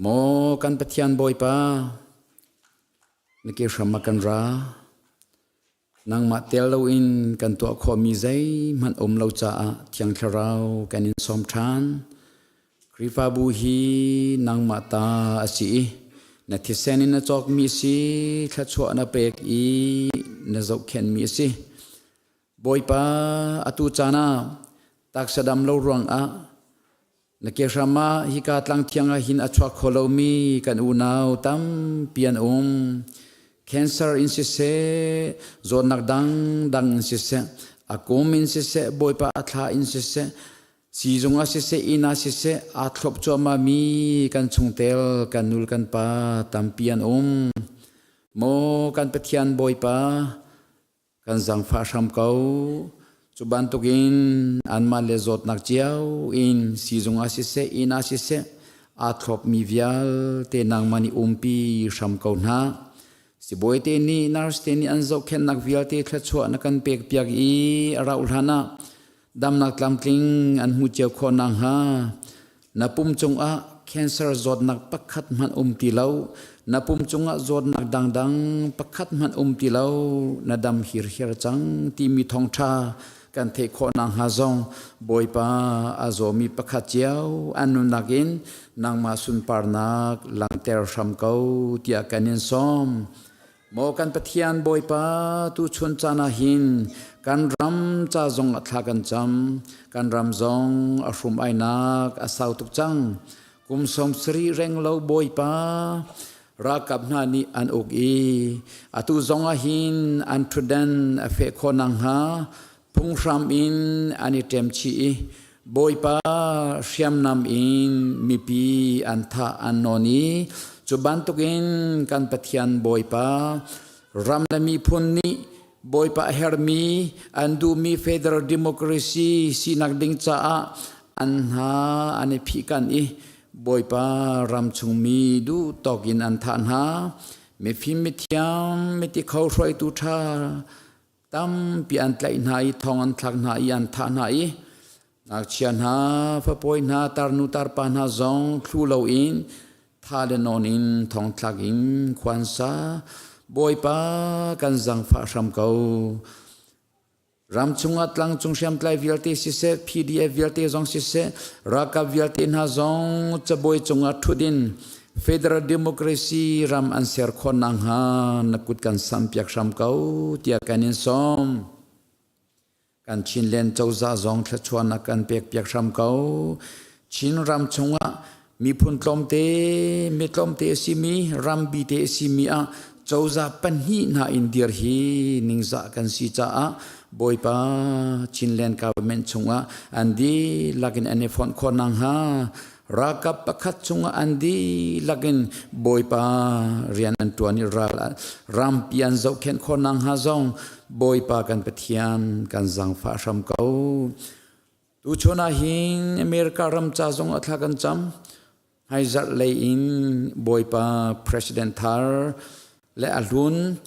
Maw kan Pathian Bawipa, na ke hram ah kan ra. Nangmah tel loin kan tuah khawhmi zeihmanh um lo caah Thiang Thlarau kan in sawm ṭhan. Khrihfabu hi nangmah ta a si i na thisen in na cawkmi a si, thluachuah na pek i na zohkhenhmi a si. Bawipa, atu caan ah taksa dam lo ruangah Na kehram ah hika tlang thiang ah hin a chuak kho lomi kan unau tampi an um. Cancer in siseh, zawtnak dangdang in siseh, A kum in siseh, Bawipa a thla in siseh, siizung ah siseh, inn ah siseh, aa thlop cuahmah mi kan chungtel, kan nul kan pa tampi an um. Maw kan Pathian Bawipa, kan zaangfah hram ko. Cu bantukin anmah le zawtnak cio in siizung ah siseh, inn ah siseh, aa thlopmi vialte nangmah nih umpi hram ko hna. Sibawi te nih nurse te nih an zohkhenhnak vialte thluachuah na kan pekpiak i a rauh hlan ah damnak tlamtling an hmu cio khawh nakhnga na pum cungah cancer zawtnak pakhat hmanh um ti lo na pum cungah zawtnak dangdang pakhat hmanh um ti lo na dam hirhiar cang timi thawngṭha kan theih khawh nakhnga zong Bawipa a zawmi pakhat cio an nunnak in nangmah sunparnak langhter hram ko tiah kan in sawm. Maw kan Pathian Bawipa tuchun caan ah hin kan ram ca zong a thla kan cam kan ram zong a hrum ainak a sau tuk cang kum 70 reng lo Bawipa ralkap hna nih an uk i atu zong ah hin an ṭhutdan a feh khawh nakhnga phunghram in an i ṭem chih i Bawipa hriamnam in mipi an thah an nawn i cu bantukin kan Pathian Bawipa ram le miphun nih Bawipa a hermi an duhmi federal democracy sinak ding caah an hna an i phihkanh i Bawipa ram chungmi duh tawk in an thah hna. Mifim mithiam mitikho hruaitu ṭha tampi an tlaih hna i thong an thlak hna i an thah hna i ngakchia hna fapawi hna tarnu tarpa hna zong thlu loin tha le nawn in thong thlak in khuansa Bawipa kan zangfah hram ko. Ram chungah tlangcung hriamtlai vialte siseh, PDF vialte zong siseh, ralkap vialte hna zong cabuai cungah ṭhut in Federal Democracy ram an ser khawh nakhnga na kut kan sampiak hram ko tiah kan in sawm. Kan Chinland cozah zong thluachuahnak kan pekpiak hram ko. Chin ram chungah miphun tlawmte, mi tlawmte a simi, rambi te a simi ah cozah pahnih hna in dir hi ningzah kan si caah Bawipa Chinland government chungah an dihlak in an i fonh khawh nakhnga ralkap pakhat chungah an dihlak in Bawipa rian an ṭuan i ral rampi an zohkhenh khawh nakhnga zong Bawipa kan Pathian kan zaangfah hram ko. Tuchun ah hin America ram ca zong a thla kan cam. Hmaizarh lei in Bawipa President thar le a hlun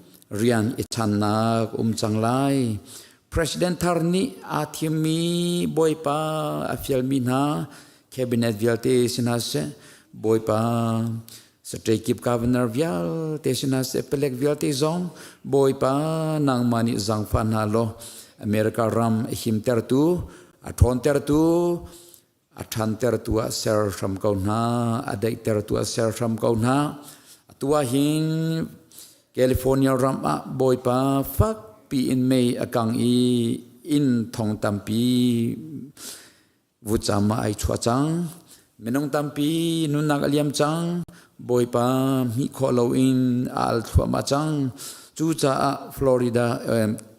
rian i channak um cang lai. President thar nih aa thimmi Bawipa a fialmi hna cabinet vialte si hna seh, Bawipa State kip governor vialte si hna seh, palek vialte zong Bawipa nangmah nih zaangfah hna law America ram a himtertu, a ṭhawntertu, a ṭhantertu ah ser hram ko hna, a daihtertu ah ser hram ko hna. Atu ah hin California ram ah Bawipa fakpi in mei a kang i inn thong tampi Vutcam ah ai chuah cang. Minung tampi nunnak a liam cang. Bawipa hmih khawh loin a al thluahmah cang. Cucaah Florida,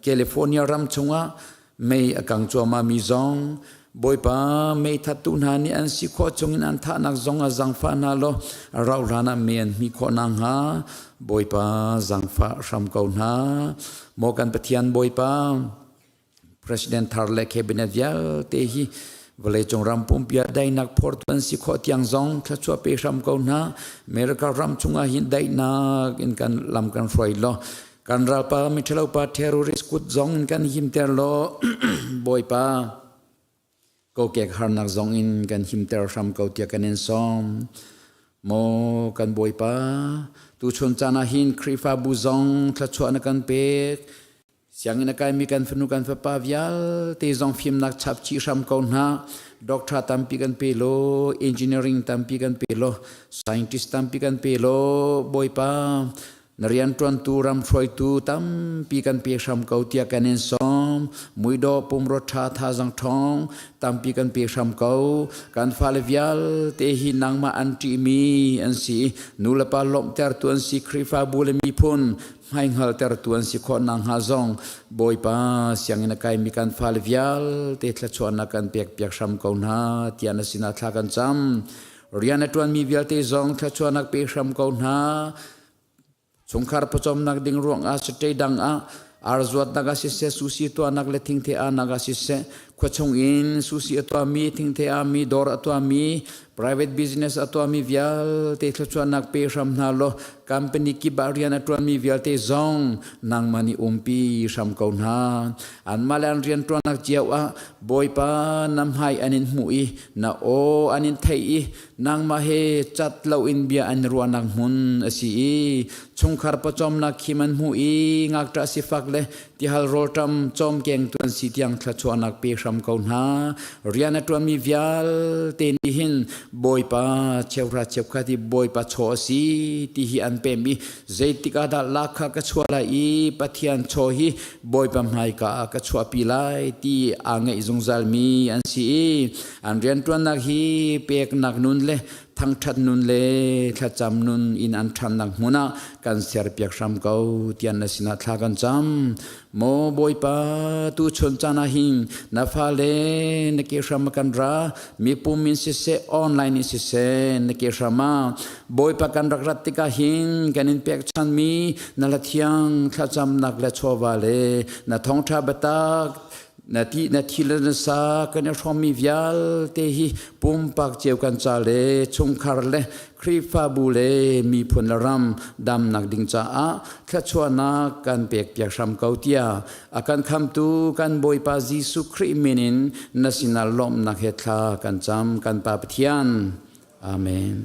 California ram chungah mei a kang cuahmah mi zong Bawipa mei thattu hna nih an si khawh chungin an thahnak zong a zangfah hna law a rauh hlan ah mei an hmih khawh nakhnga Bawipa zangfah hram ko hna. Maw kan Pathian Bawipa, President thar le cabinet vialte hi vawleicung ram pumpi ah daihnak phortu an si khawh tiang zong thluachuah pe hram ko hna. America ram chungah hin daihnak in kan lam kan hruai law kan ralpa miṭhalopa terrorist kut zong in kan himter law Bawipa kokek harnak zong in kan himter hram ko tiah kan in sawm. Maw kan Bawipa tuchun caan ah hin Khrihfabu zong thluachuah na kan pek. Sianginn a kaimi kan fanu kan fapa vialte zong fimnak chap chih hram ko hna. Doctor tampi kan pe law, engineering tampi kan pe law, scientist tampi kan pe law, Bawipa. Na rianṭuantu ram hruaitu tampi kan pe hram ko tiah kan in sawm. Muidawh pumrua ṭha thazang ṭhawng tampi kan pe hram ko. Kan fale vialte hi nangmah an ṭihmi an si. Nulepa lawmhtertu an si. Khrihfabu le miphun hmaihngaltertu an si khawh nakhnga zong Bawipa sianginn a kaimi kan fale vialte thluachuahnak kan pekpiak hram ko hna tiah na sinah thla kan cam. Rian a ṭuanmi vialte zong thluachuahnak pe hram ko hna. Chungkhar pawcawmnak ding ruangah state dang ah arzuatnak ah siseh, susi tuahnak le thingthe ahnak ah siseh, khuachung in susi a tuahmi, thingthe ahmi, dawr a tuahmi, private business a tuahmi vialte thluachuahnak pe hram hna law company kip ah rian a ṭuanmi vialte zong nangmah nih umpi hram ko hna. Anmah le an rianṭuannak cio ah Bawipa na hmai an in hmuh i na aw an in theih i nangmah he cat loin bia an ruahnak hmun a si i chungkhar pawcawmnak khim an hmuh i ngakṭah sifak le tihal rawlṭam cawmkengtu an si tiang thluachuahnak pe hram ko hna. Rian a ṭuanmi vialte nih hin Bawipa cheuhra cheukhat hi Bawipa chaw a si ti hi an pem i zeitik ah dah lakha ka chuah lai i Pathian chaw hi Bawipa hmaika ah ka chuahpi lai ti aa ngeih zungzalmi an si i an rianṭuannak hi peknak nun le thangṭhat nun le thlacam nun in an ṭhannak hmun ah kan serpiak hram ko tiah na sinah thla kan cam. Maw Bawipa, tu chun caan ah hin na fale na ke hram kan ra, mipum in siseh, online in siseh, na ke hram ah Bawipa kan rak rat tikah hin kan in pekchanmi na hla thiang thlacamnak le chawva le na thawngṭha biatak na ti na thi le na sa kan i hrawmmi vialte hi pumpak cio kan ca le chungkhar le Khrihfabu le miphun le ram damnak ding caah thluachuahnak kan pekpiak hram ko tiah a kan khamtu kan Bawipa Jesuh Khrih min in na sinah lawmhnak he thla kan cam kan Pa Pathian. Amen.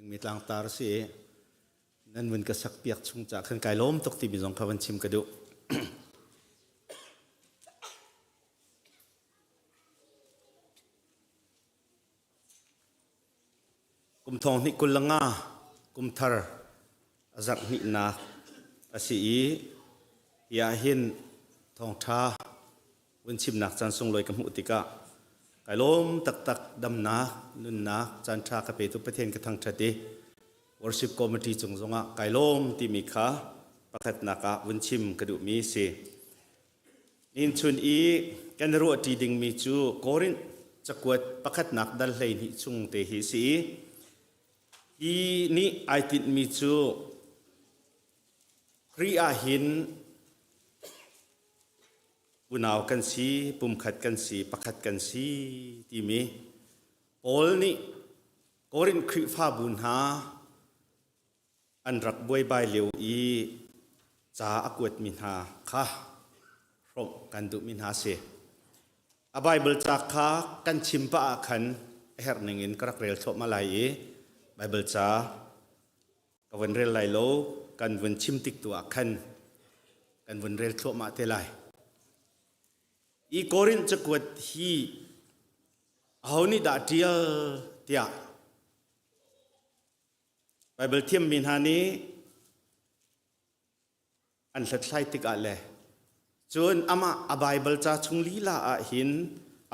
Dingmi tlangtar si i nan vun ka sak piak chung ca khan kai lawm tuk timi zong kha van chim ka duh. Kum thong hnih 25 kum thar a zarh hnihnak a si i hi ah hin thawngṭha vun chimnak caan sunglawi ka hmuh tikah kai lawm taktak. Damnak, nunnak caan ṭha ka petu Pathian ka thangṭhat i worship committee cung zongah kai lawm timi kha pakhatnak ah vun chim ka duhmi si. Nin chun i kan ruahṭi dingmi cu Korinth cakuat pakhatnak dal 12 chung te hi si i hi nih ai tinhmi cu Khrih ah hin unau kan si, pumkhat kan si, pakhat kan si timi Paul nih Korinth Khrihfabu hna an rak buaibai lio i ca a kuatmi hna kha hrawmh kan duhmi hna si. A Bible ca kha kan chim pah ah khan a herh ning in ka rak rel thluahmah lai i Bible ca ka vun rel lai lo, kan vun chim tik tu ah khan kan vun rel thluahmah te lai. I Korinth cakuat hi aho nih dah ṭial tiah Bible thiammi hna nih an hlathlai tikah le cun amah a Bible ca chung lila ah hin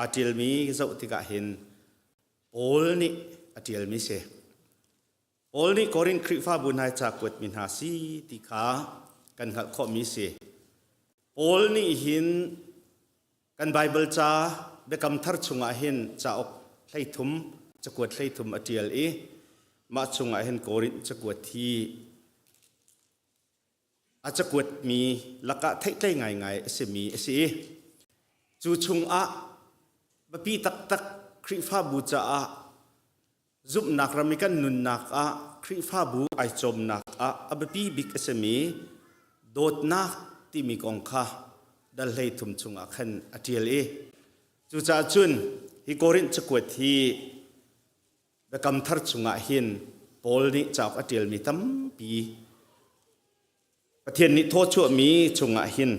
aa ṭialmi zoh tikah hin Paul nih a ṭialmi si. Paul nih Korinth Khrihfabu hna ca kuatmi hna si ti kha kan hngalh khawhmi si. Paul nih hin kan Bible ca Biakam Thar chungah hin cauk 33, cakuat 33 a ṭial i mah chungah hin Korinth cakuat hi a cakuatmi lakah theihtlei ngaingai a simi a si i cu chungah biapi taktak Khrihfabu caah zumhnak ram i kan nunnak ah Khrihfabu ai cawmnak ah a biapi bik a simi dawtnak. timi kong kha dal 13 chungah khan a ṭial i cucaah cun hi Korinth cakuat hi Biakam Thar chungah hin Paul nih cauk a ṭialmi tampi Pathian nih thawchuahmi chungah hin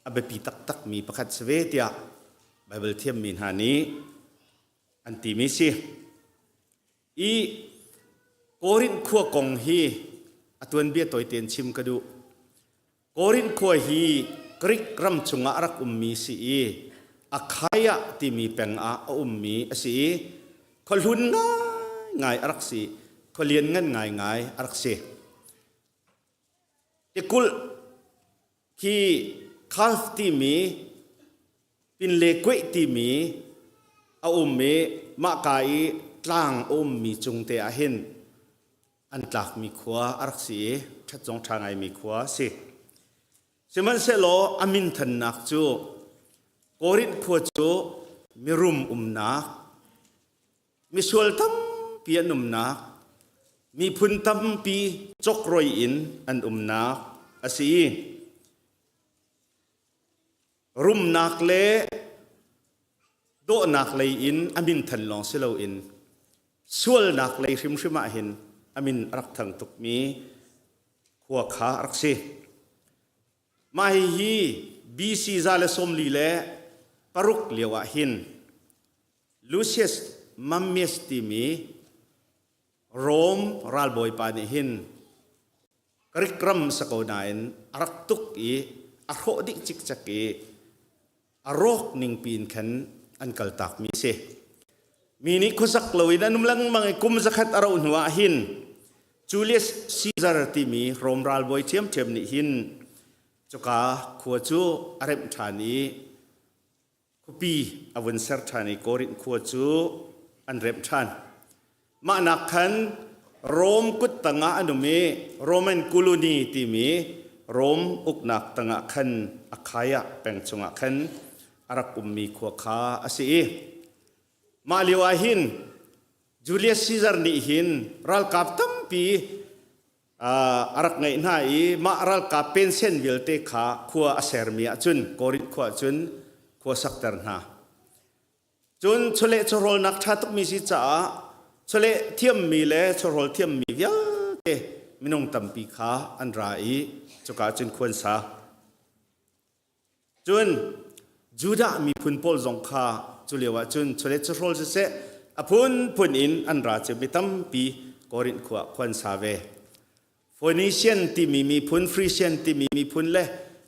a biapi taktakmi pakhat si ve tiah Baibal thiammi hna nih an timi si. I Korinth khua kong hi a tuanbia tawite in chim ka duh. Korinth khua hi Greek ram chungah a rak ummi si i Akhaia timi peng ah a ummi a si i khuahlun ngaingai a rak si, khua lianngan ngaingai a rak si. Tikulh khi Khalf timi Pinle kuih timi a um i mahka i tlang a ummi cung te ah hin an tlakmi khua a rak si i ṭhat zong ṭha ngaimi khua a si. Sihmanhsehlaw a minthannak cu Korinth khua cu mirum umnak, misual tampi an umnak, miphun tampi chawkroi in an umnak a si i rumnak le dawhnak lei in a minthan lawng si loin sualnak lei hrimhrim ah hin a min a rak thang tukmi khua kha a rak si. Mah hihi BC 146 lio ah hin Lucius Mummius timi Rome ralbawipa nih hin Greek ram sa ko nain a rak tuk i a hrawh dih cikcek i a rawk ning piin khan an kaltakmi a si. Mi nih khuasak loin an um lengmang i kum zakhat a rauh hnu ah hin Julius Caesar timi Rom ralbawi ṭhiamṭhiam nih hin cuka khua cu a remh ṭhan i khuapi a vun ser ṭhan i Korinth khua cu an remh ṭhan. Mah nak khan Rom kut tangah an um i Roman colony timi Rom uknak tangah khan Achaia peng chungah khan a rak ummi khua kha a si i mah lio ah hin Julius Caesar nih hin ralkap tampi a rak ngeih hna i mah ralkap pensen vialte kha khua a sermi ahcun Korinth khua ahcun khua sakter hna. Cun chawleh chawhrawlnak ṭha tukmi si caah chawleh thiammi le chawhrawl thiammi vialte minung tampi kha an ra i cuka cun khua an sa. Cun Judah miphun pawl zong kha cu lio ah cun chawlet chawhrawl siseh a phunphun in an ra cio mi tampi Korinth khua ah khua an sa ve. Phoenician timi miphun, Frisian timi miphun le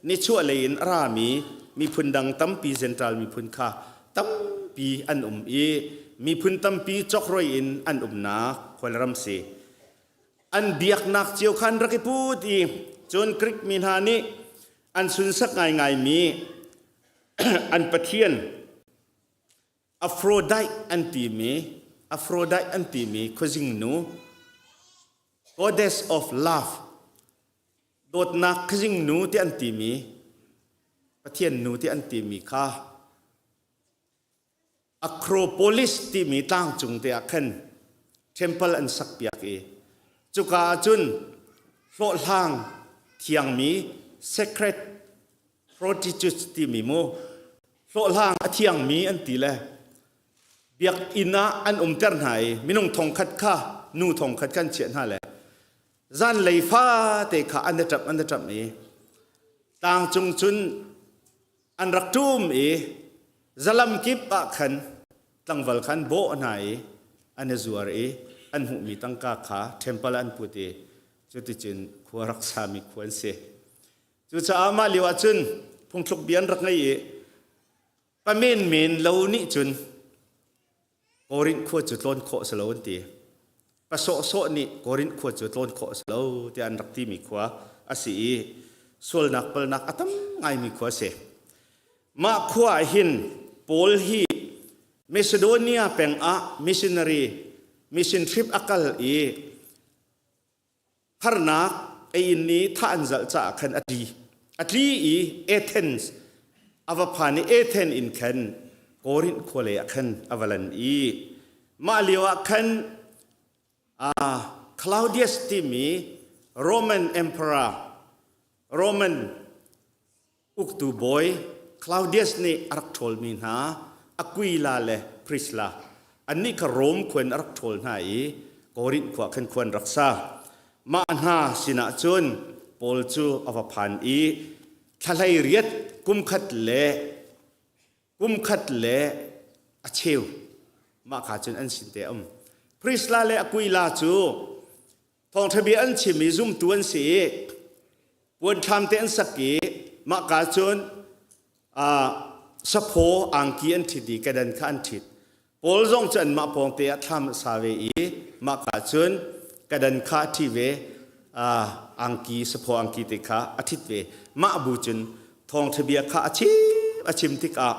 nichuahlei in a rami miphun dang tampi Gentile miphun kha tampi an um i miphun tampi chawkhroi in an umnak khualram si. An biaknak cio kha an rak i put i cun Greek mi hna nih an sunsak ngaingaimi an pathian Aphrodite an timi Aphrodite an timi khuazing nu goddess of love dawtnak khuazing nu ti an timi pathian nu ti an timi kha Acropolis timi tlangcung te ah khan temple an sakpiak i cuka ah cun hlawhhlang thiangmi sacred prostitutes timi mu hlawhhlang a thiangmi an ti le biakinn ah an umter hna i minung thongkhat kha nu thongkhat khan chiah hna le zanlei fate kha an i ṭap an i ṭap i tlangcung cun an rak ṭum i zalam kip ah khan tlangval kha an bawh hna i an i zuar i an hmuhmi tangka kha temple an put i cuticun khua rak sami khua an si. Cucaah mah lio ah cun phungthluk bia an rak ngei i pa menmen lo nih cun Korinth khua cu tlawn khawh si lo an ti. Pa sawhsawh nih Korinth khua cu tlawn khawh si lo tiah an rak timi khua a si i sualnak palnak a tam ngaimi khua a si. Mah khua ah hin Paul hi Macedonia peng ah missionary mission trip a kal i harnak ei in i thah an zalh caah khan a tli. A tli i Athens a va phan i Athens in khan Korinth khua lei ah khan a va lan i mah lio ah khan uh, Claudius timi Roman Emperor Roman. Uktu bawi Claudius nih a rak ṭhawlmi hna Aquila le Priscilla annih kha Rom khua in a rak ṭhawl hna i Korinth khua khan khua an rak sa. Mah hna sinah cun Paul cu a va phan i thla 18 kum khat le kum khat le a cheu mah kha cun an sin te a um. Priscilla le Aquila cu Thawngṭha bia an chim i zumtu an si i puanthlam te an sak i mahka cun saphaw angki an ṭhit i kedan kha an ṭhit. Paul zong cu anmah pawng te ah thlam a sa ve i mahka cun kedan kha a ṭhi ve, angki saphaw angki te kha a ṭhit ve. Mah bu cun thawngṭha bia kha a chim a chim tikah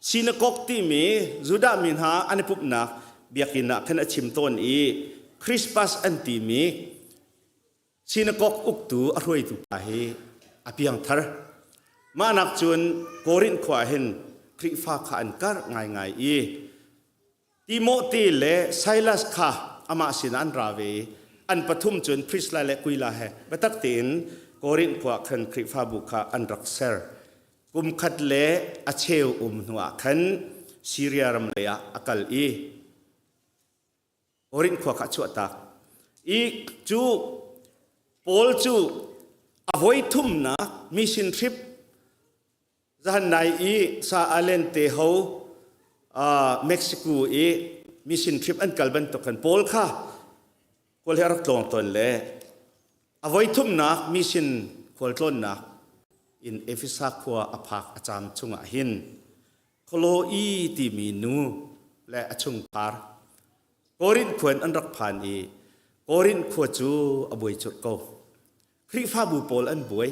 Sinakok timi Judah mi hna an i pumhnak biakinn ah khan a chim tawn i Crispus an timi sinakok uktu a hruaitu pa hi a piangthar. Mah nak cun Korinth khua ah hin Khrihfa kha an karh ngaingai i Timote le Silas kha amah sinah an ra ve i an pathum cun Priscilla le Aquila he biatak tein Korinth khua ah khan Khrihfabu kha an rak ser. Kum khat le a cheu um hnuah khan Siria ram lei ah a kal i Korinth khua kha a chuahtak. I cu Paul cu a voi thumnak mission trip Zahan nai i Sa Allen te ho Mexico i mission trip an kal bantuk khan Paul kha Kawl he a rak tlawng tawn le a voi thumnak mission khualtlawnnak in Efesa khua a phak a caam chungah hin Kholoe timi nu le a chungkhar Korinth khua in an rak phan i Korinth khua cu a buai curh ko. Khrihfabu pawl an buai,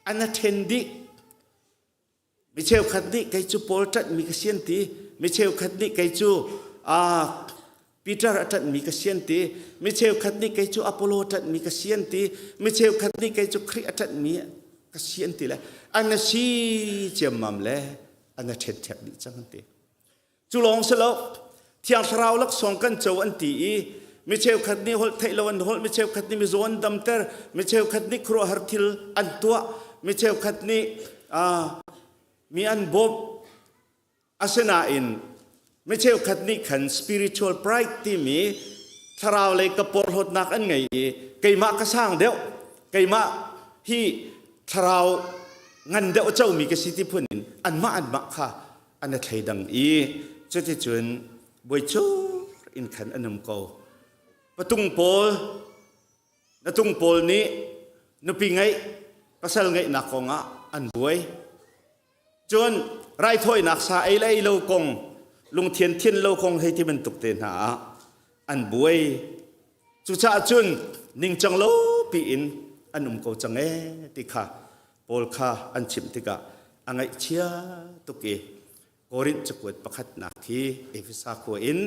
an a ṭhen dih. Mi cheukhat nih kei cu Paul ṭanhmi ka si an ti. Mi cheukhat nih kei cu Peter a ṭanhmi ka si an ti. Mi cheukhat nih kei cu Apollo ṭanhmi ka si an ti. Mi cheukhat nih kei cu Khrih a ṭanhmi ka si an ti le an a si ciammam le an a ṭhenṭhek dih cang an ti. Cu lawng si lo, Thiang Thlarau laksawng kan co an ti i mi cheukhat nih holh theih lo an holh, mi cheukhat nih mizaw an damter, mi cheukhat nih khuaruahhar thil an tuah, mi cheukhat nih mi an bawmh. Asinain mi cheukhat nih khan spiritual pride timi thlarau lei ka porhlawtnak an ngei i keimah ka sang deuh, keimah hi thlarau ngan deuh comi ka si ti phun in anmah anmah kha an i thleidang i cuticun buaicur in khan an um ko. Patung pawl, natung pawl nih nupi ngeih, pasal ngeihnak kongah an buai. Cun raithawinak sa ei le ei lo kong, lungthian thian lo kong hei ti bantuk te hna ah an buai. Cucaah cun ningcang lo piin an um ko cang ee ti kha Paul kha an chimh tikah a ngaihchia tuk i Korinth cakuat pakhatnak hi Efesa khua in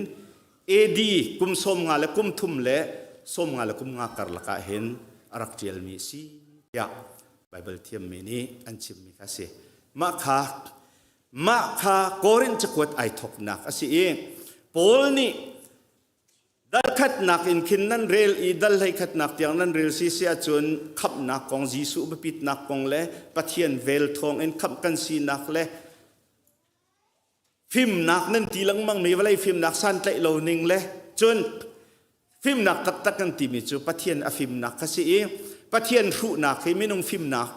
AD kum 50 le kum thum le 50 le kum nga karlak ah hin a rak ṭialmi a si tiah Baibal thiammi nih an chimmi kha a si. Mah kha mah kha Korinth cakuat ai thawknak a si i Paul nih Dal khatnak in khin nan rel i dal hlei khatnak tiang nan rel si si ahcun khamhnak kong Jesuh biapitnak kong le Pathian vel thawng in khamh kan sinak le fimnak nan ti lengmang mi vawlei fimnak santlaih lo ning le cun fimnak taktak kan timi cu Pathian a fimnak kha si i Pathian hruhnak hi minung fimnak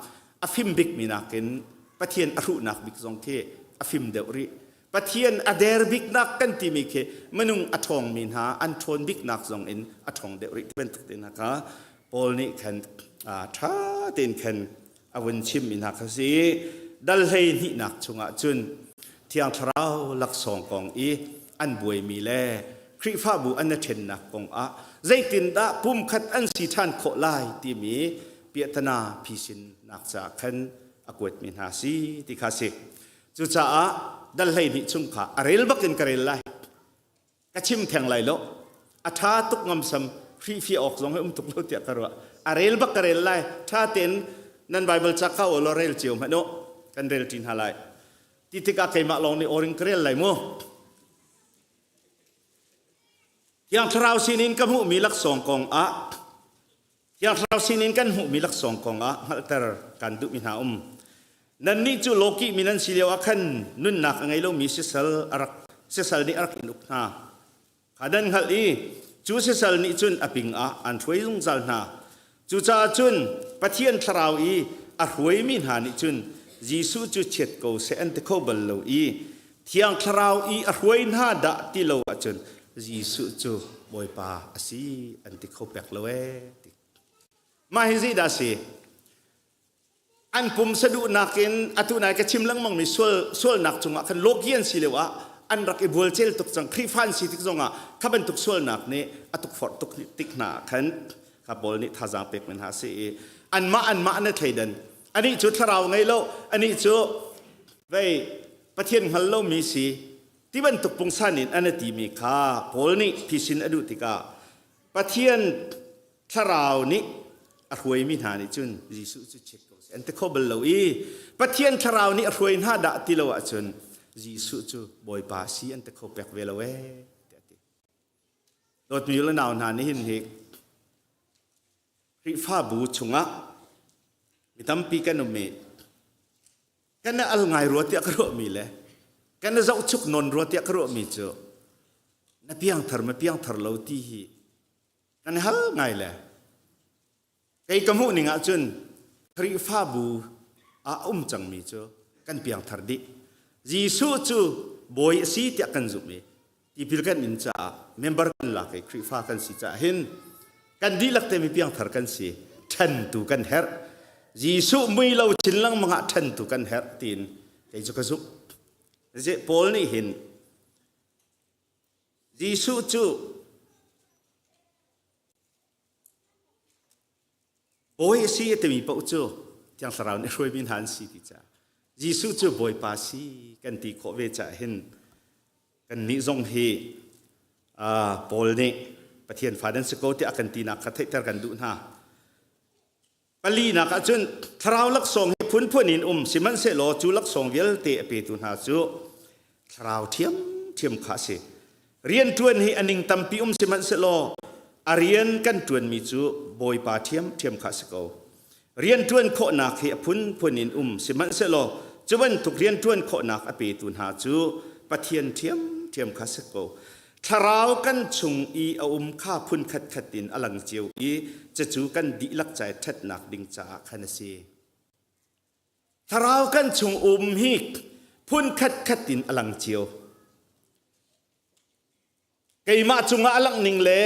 a fim bikmi nakin Pathian a hruhnak bik zong khi a fim deuh rih Pathian a der biknak kan timi khi minung a ṭhawngmi hna an ṭhawn biknak zong in a ṭhawng deuh rih ti bantuk te hna kha Paul nih khan ṭha tein khan a vun chimmi hna kha si. Dal hlei hnihnak chungah cun Thiang Thlarau laksawng kong i an buaimi le Khrihfabu an i ṭhennak kong ah zeitindah pumkhat an si ṭhan khawh lai timi piahtana phisinnak caah khan a kuatmi hna si ti kha si. Cucaah dal 12 chung kha a rel bak in ka rel lai. Ka chim theng lai lo. A ṭha tuk ngamsam hrihfiah awk zong hi um tuk lo tiah ka ruah. A rel bak ka rel lai. Ṭha tein nan Bible ca ka law rel cio hmanh u. Kan rel ṭi hna lai. Ti tikah keimah lawng nih awring ka rel lai mu. Thiang Thlarau sinin ka hmuhmi laksawng kong ah Thiang Thlarau sinin kan hmuhmi laksawng kong ah hngalhter kan duhmi hna um. Nannih cu lawkih mi nan si lio ah khan nunnak a ngei lomi sisal a rak sisal nih a rak in uk hna. Kha nan hngalh i cu sisal nih cun a ping ah an hruai zungzal hna. Cucaah cun Pathian Thlarau i a hruaimi hna nih cun Jesuh cu chiat ko seh an ti kho bal lo i Thiang Thlarau i a hruai hna dah ti lo ahcun Jesuh cu Bawipa a si an ti kho pek lo ee. Mah hi zeidah a si? An pumsa duhnak in atu nai ka chim lengmang mi sual sualnak cungah khan lawki an si lio ah an rak i bualcel tuk cang. Khrihfa an si tik zongah kha bantuk sualnak nih a tukforh tuk tik hna ah khan kha Paul nih thazaang pek men hna si i anmah anmah na thleidan anih cu thlarau ngei lo anih cu vei Pathian hngal lomi si ti bantuk pungsan in an ti mi kha Paul nih phisin a duh tikah Pathian thlarau nih a hruaimi hna nih cun Jesuh cu chiat ko seh an ti kho bal lo i Pathian thlarau nih a hruai hna dah ti lo ahcun Jesuh cu Bawipa si an ti kho pek ve lo ee tiah a ti. Dawtmi le nau hna nihin hi Khrihfabu chungah mi tampi kan um i kan al ngai rua tiah ka ruahmi le kan zohchuk non rua tiah ka ruahmi cu na piangthar ma piangthar lo ti hi kan hal ngai le kei ka hmuh ning ahcun Khrihfabu ah um cangmi cu kan piangthar dih Jesuh cu bawi a si tiah kan zumh i tipil kan in caah member kan lak i Khrihfa kan si caah hin kan dihlak te mi piangthar kan si ṭhentu kan herh Jesuh mui lo chin lengmang ah ṭhentu kan herh tiin kei cu ka zumh Paul nih hin Jesuh cu Bawi a si a timi paoh cu Thiang Thlarau nih hruaimi hna an si ti caah Jesuh cu Bawipa si kan ti khawh ve caah hin kannih zong hi Paul nih Pathian fa nan si ko tiah a kan tinak kha theihter kan duh hna. Palinak ah cun thlarau laksawng hi phunphun in um sihmanhsehlaw cu laksawng vialte a petu hna cu thlarau ṭhiamṭhiam kha a si. Rianṭuan hi a ning tampi um sihmanhsehlaw a rian kan ṭuanmi cu Bawipa ṭhiamṭhiam kha a si ko. Rianṭuan khawhnak hi a phunphun in um sihmanhsehlaw cu bantuk rianṭuan khawhnak a petu hna cu Pathian ṭhiamṭhiam kha a si ko. Thlarau kan chung i a um kha phun khatkhat in a lang cio i cucu kan dihlak ca i ṭhatnak ding caah khan a si. Thlarau kan chung um hi phun khatkhat in a lang cio. Keimah cungah a langh ning le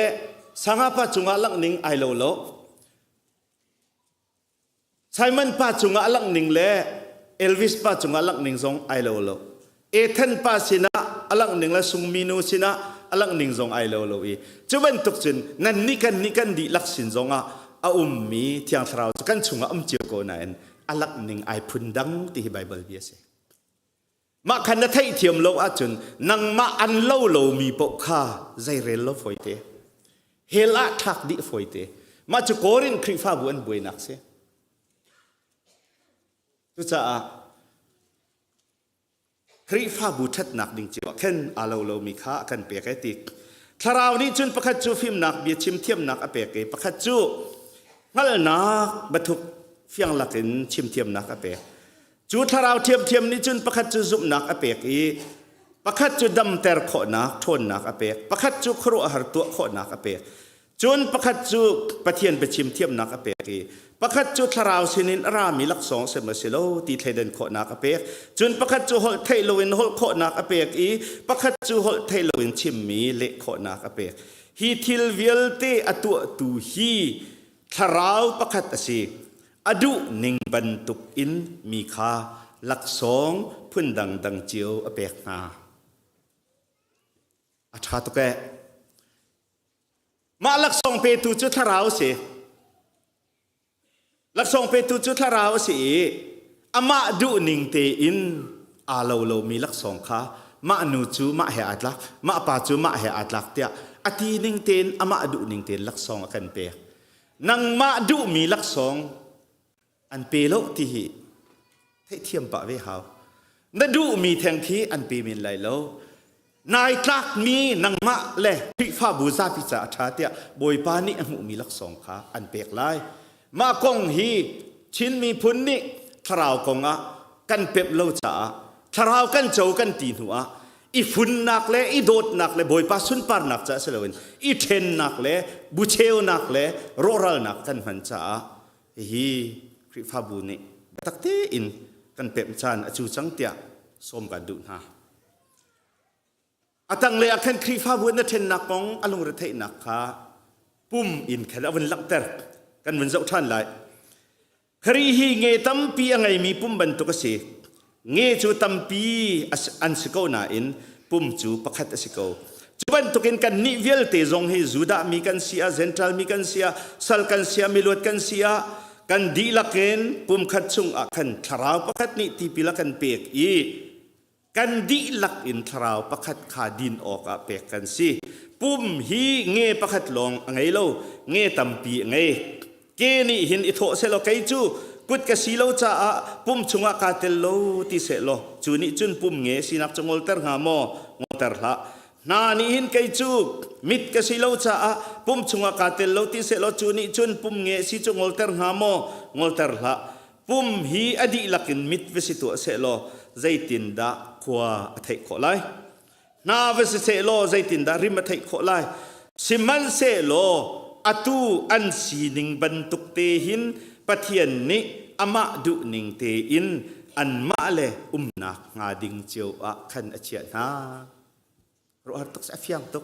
sangapa cungah a langh ning ai lo lo. Simon pa cungah a langh ning le Elvis pa cungah a langh ning zong ai lo lo. Ethan pa sinah a langh ning le Sungmi nu sinah a langh ning zong ai lo lo i cu bantuk cun nan nih kan nih kan dihlak sin zongah a ummi Thiang Thlarau cu kan chungah um cio ko nain a langh ning ai phun dang ti hi Baibal bia a si. Mah khan na theihthiam lo ahcun nangmah an lo lomi paoh kha zeirel lo fawite. Hell ah thlak dih fawite. Mah cu Korin Khrihfabu an buainak si. Cucaah Khrihfabu ṭhatnak ding cio ah khan aa lo lomi kha a kan pek ai ti. Thlarau nih cun pakhat cu fimnak bia chim thiamnak a pek i pakhat cu hngalhnak bathuk fiang lakin chim thiamnak a pek. Cu thlarau ṭhiamṭhiam nih cun pakhat cu zumhnak a pek i pakhat cu damter khawhnak ṭhawnnak a pek, pakhat cu khuaruahhar tuah khawhnak a pek. Cun pakhat cu Pathian biachim thiamnak a pek i pakhat cu thlarau sinin a rami laksawng a si maw si lo ti thleidan khawhnak a pek. Cun pakhat cu holh theih loin holh khawhnak a pek i pakhat cu holh theih loin chimmi leh khawhnak a pek. Hi thil vialte a tuahtu hi thlarau pakhat a si. A duh ning bantuk in mi kha laksawng phun dangdang cio a pek hna. A ṭha tuk ee. Mah laksawng petu cu thlarau a si. Laksawng petu cu thlarau a si i amah duh ning tein aa lo lomi laksawng kha mah nu cu mah he aa tlak, mah pa cu mah he aa tlak tiah a ti ning tein amah duh ning tein laksawng a kan pek. Nangmah duhmi laksawng an pe lo ti hi theihthiam pah ve hau. Na duhmi theng khi an pe men lai lo. Nai tlakmi nangmah le Khrihfabu zapi ca a ṭha tiah Bawipa nih a hmuhmi laksawng kha an pek lai. Mah kong hi Chin miphun nih thlarau kong ah. kan pemh lo caah thlarau kan co kan ti hnu ah i funnak le i dawtnak le Bawipa sunparnak caah si loin i ṭhennak le bucheunak le rawhralnak kan hman caah hihi Khrihfabu nih biatak tein kan pemh caan a cu cang tiah sawm kan duh hna. A tanglei ah khan Khrihfabu na ṭhennak kong a lungretheihnak kha pum in khan a vun langhter. Kan vun zoh ṭhan lai. Khrih hi nge tampi a ngeimi pum bantuk a si. Nge cu tampi an si ko nain pum cu pakhat a si ko. Cu bantukin kannih vialte zong hi Judah mi kan si ah, Gentile mi kan si ah, sal kan si ah, miluat kan si ah, kan dihlak in pumkhat chungah khan thlarau pakhat nih tipil a kan pek i kan dihlak in thlarau pakhat kha din awkah pek kan si. Pum hi nge pakhat lawng a ngei lo, nge tampi a ngei. Ke nih hin i thawh sehlaw kei cu kut ka si lo caah pum chungah kaa tel lo ti sehlaw cu nih cun pum nge sinak cu ngolter hnga maw? Ngolter hlah. Hna nih hin kei cu mit ka si lo caah pum chungah kaa tel lo ti sehlaw cu nih cun pum nge si cu ngolter hnga maw? Ngolter hlah. Pum hi a dihlak in mit va si tuah sehlaw zeitindah khua a theih khawh lai? Hna va si sehlaw zeitindah rim a theih khawh lai? Sihmanhsehlaw atu an sining bantuk te hin Pathian nih amah duhning tein anmah le umnak hnga ding cio ah khan a chiah hna. Ruah tuk a fiang tuk.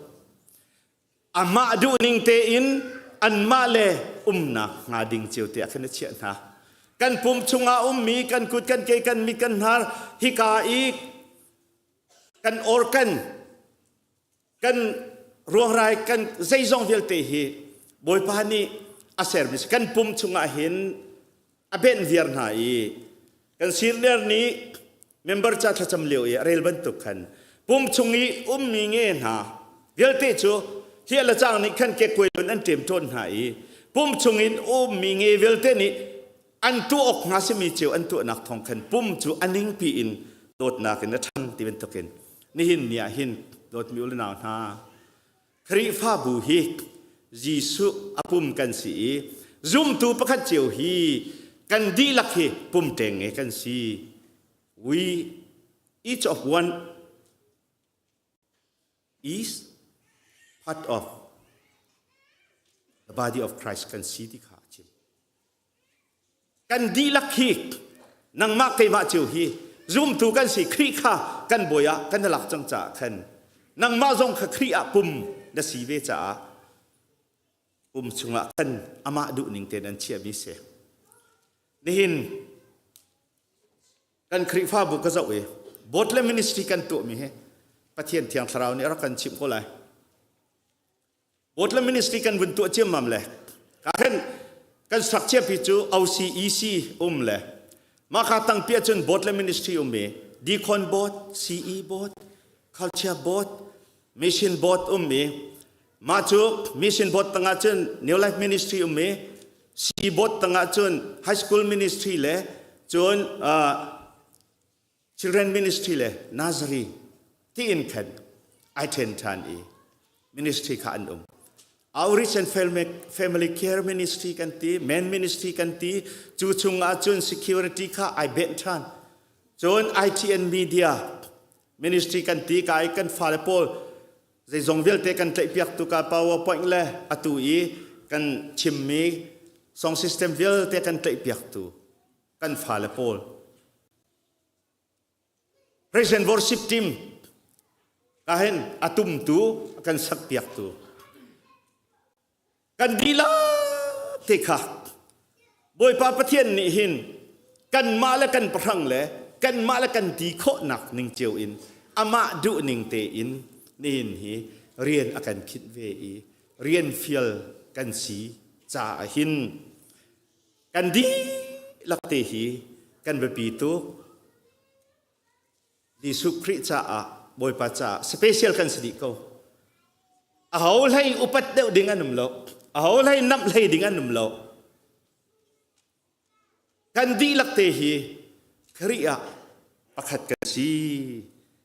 Amah duhning tein anmah le umnak hnga ding cio te ah khan a chiah hna. Kan pum chungah ummi kan kut, kan ke, kan mit, kan hnar, hika i kan organ, kan ruangrai, kan zeizong vialte hi Bawipa nih a sermi si. Kan pum chungah hin a benh viar hna i kan senior nih member ca thlacam lio i a rel bantuk khan pum chung i ummi nge hna vialte cu hliah le cang nih khan kekkuai in an ṭem ṭawn hna i pum chung in ummi nge vialte nih an tuah awk hnga simi cio an tuahnak thawng khan pum cu a ningpi in dawtnak in a ṭhang ti bantukin nihin ni ah hin dawtmi u le nau hna Khrihfabu hi Jesuh a pum kan si i zumtu pakhat cio hi kan dihlak hi pum ṭengnge kan si. We each of one is part of the body of Christ kan si ti kha a chim. Kan dihlak hi nangmah keimah cio hi zumtu kan si Khrih kha kan bawi ah kan lak cang caah khan nangmah zong kha Khrih ah pum na si ve caah pum chungah khan amah duhning tein an chiahmi si. Nihin kan Khrihfabu ka zoh i board le ministry kan tuahmi hi Pathian Thiang Thlarau nih a rak kan chimh ko lai. Portland Ministry kan vun tuah ciammam le ka khan kan structure pi cu OCEC um le mah kha tangpi ahcun Portland Ministry um i Deacon Board, CE Board, Culture Board, Mission Board um i mah cu Mission Board tangah cun New Life Ministry um i CE Board tangah cun High School Ministry le cun uh, Children Ministry le Nazari tiin khan ai ṭhen ṭhan i ministry kha an um. Outreach and Family Care Ministry kan ti, Men Ministry kan ti, cu chungah cun security kha ai benh ṭhan. Cun IT and Media Ministry kan ti ka i kan fale pawl zeizong vialte kan tlaihpiak tu ka PowerPoint le atu i kan chimmi song system vialte kan tlaihpiak tu kan fale pawl Praise and worship team ka hin a tumtu a kan sakpiaktu kan dihlak te kha Bawipa Pathian nih hin kanmah le kan pahrang le kanmah le kan ti khawhnak ning cio in amah duh ning tein nihin hi rian a kan khinh ve i rian fial kan si caah hin Kan dihlak te hi kan biapi tuk. Jesuh Khrih caah, Bawipa caah special kan si dih ko. Aho hlei upat deuh ding an um lo. Aho hlei namh hlei ding an um lo. Kan dihlak te hi Khrih ah pakhat kan si.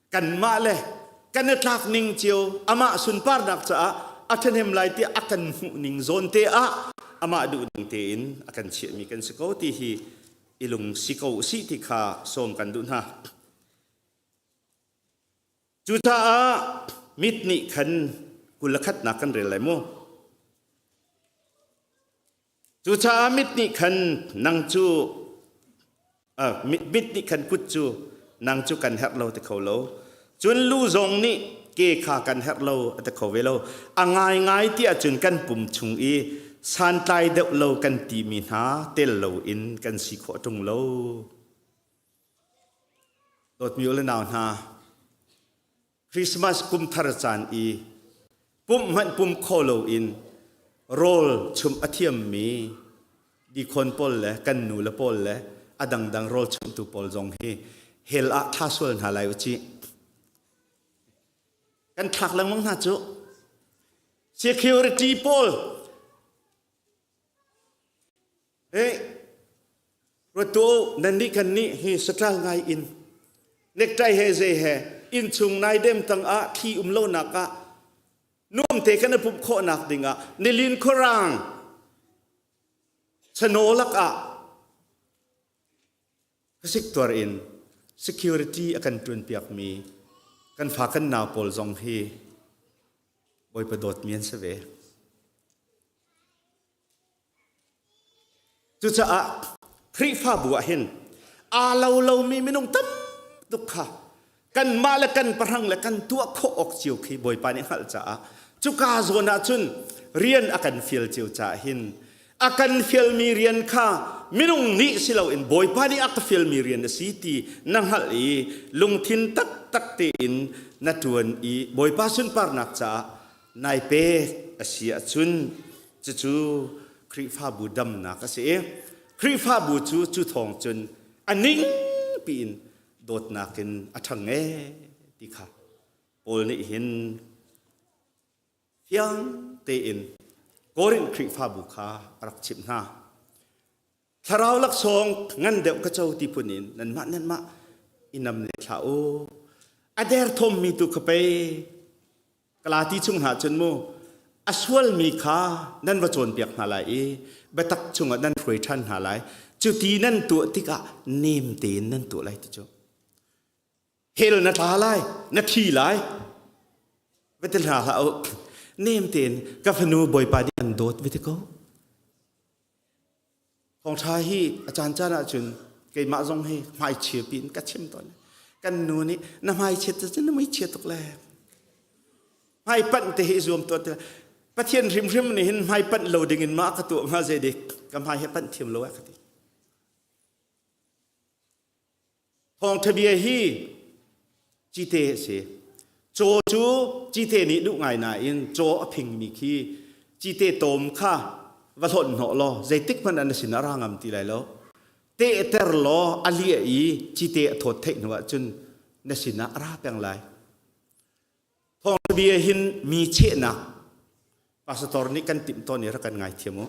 Kanmah le kan i tlak ning cio amah sunparnak caah a ṭhahnem lai tiah a kan hmuh ning zawn te ah amah duh ning tein a kan chiahmi kan si ko ti hi i lung si ko usih ti kha sawm kan duh hna. Cucaah mit nih khan 21nak kan rel lai mu. Cucaah mit nih khan nang cu uh, mit, mit nih khan kut cu nang cu kan herh lo ti kho lo. Cun lu zong nih ke kha kan herh lo a ti kho ve lo. A ngaingai ti ahcun kan pum chung i santlai deuh lo kan timi hna tel loin kan si khawh ṭung lo. Dawtmi u le nau hna, Christmas kum thar caan i pumh hmanh pum kho loin rawl chumh a thiammi dikhon pawl le kan nu le pawl le a dangdang rawl chumhtu pawl zong hi hell ah thla sual hna lai u cih. Kan thlak lengmang hna cu. Security pawl Hey, ruatu nan nih kan nih hi satral ngai in necktie he zei he inn chung nai dem tang ah thli um lo nak ah nuam te kan pumh khawh nak ding ah nilin khorang chano lak ah Khuasik tuar in security a kan ṭuan piakmi kan fa kan nau pawl zong hi Bawipa dawtmi an si ve. Cucaah Khrihfabu ah hin aa lo lomi minung tam tuk kha kanmah le kan pahrang le kan tuah khawh awk cio khi Bawipa nih hngalh caah cuka zawn ah cun rian a kan fial cio caah hin a kan fialmi rian kha minung nih si loin Bawipa nih a ka fialmi rian a si ti na hngalh i lungthin taktak tein na ṭuan i Bawipa sunparnak caah nai pek a si ahcun cucu Khrihfabu damnak a si i Khrihfabu cu cu thawng cun a ning piin dawtnak in a ṭhang e ti kha Paul nih hin fiang tein Korinth Khrihfabu kha a rak chimh hna. Thlarau laksawng ngan deuh ka co ti phun in nanmah nanmah i nam ne thlah u. A derthawmmi tu kha pei Galati chung hna cun mu a sualmi kha nan va cawnpiak hna lai i biatak chungah nan hruai ṭhan hna lai. Cuti nan tuah tikah nem tein nan tuah lai ti cu. Hell na tla lai, na thi lai. Va ti hna hlah u. Nem tein ka fanu Bawipa nih an dawt va ti ko. Thawngṭha hi a caancaan ahcun keimah zong hi hmaichia piin ka chim tawn. Kan nu nih na hmaichiat cun na muichia tuk le hmaipanh te hi i zuam tuah te Pathian hrimhrim nih hin hmaipanh lo dingin ma ka tuah hnga zei dik ka hmai he panh thiam lo a ka ti. Thawngṭha bia hi cite a si. Caw cu cite nih duh ngai nain caw a phingmi khi cite tawm kha va hlawnh hnawh law zeitik hmanh ah na sin ah ra ngam ti lai lo. Tehter law a liah i cite a thawt theih hnu ahcun na sinah a ra peng lai. Thawngṭha bia hin mi chehnak pastor nih kan timh tawn i rak kan ngaithiam u.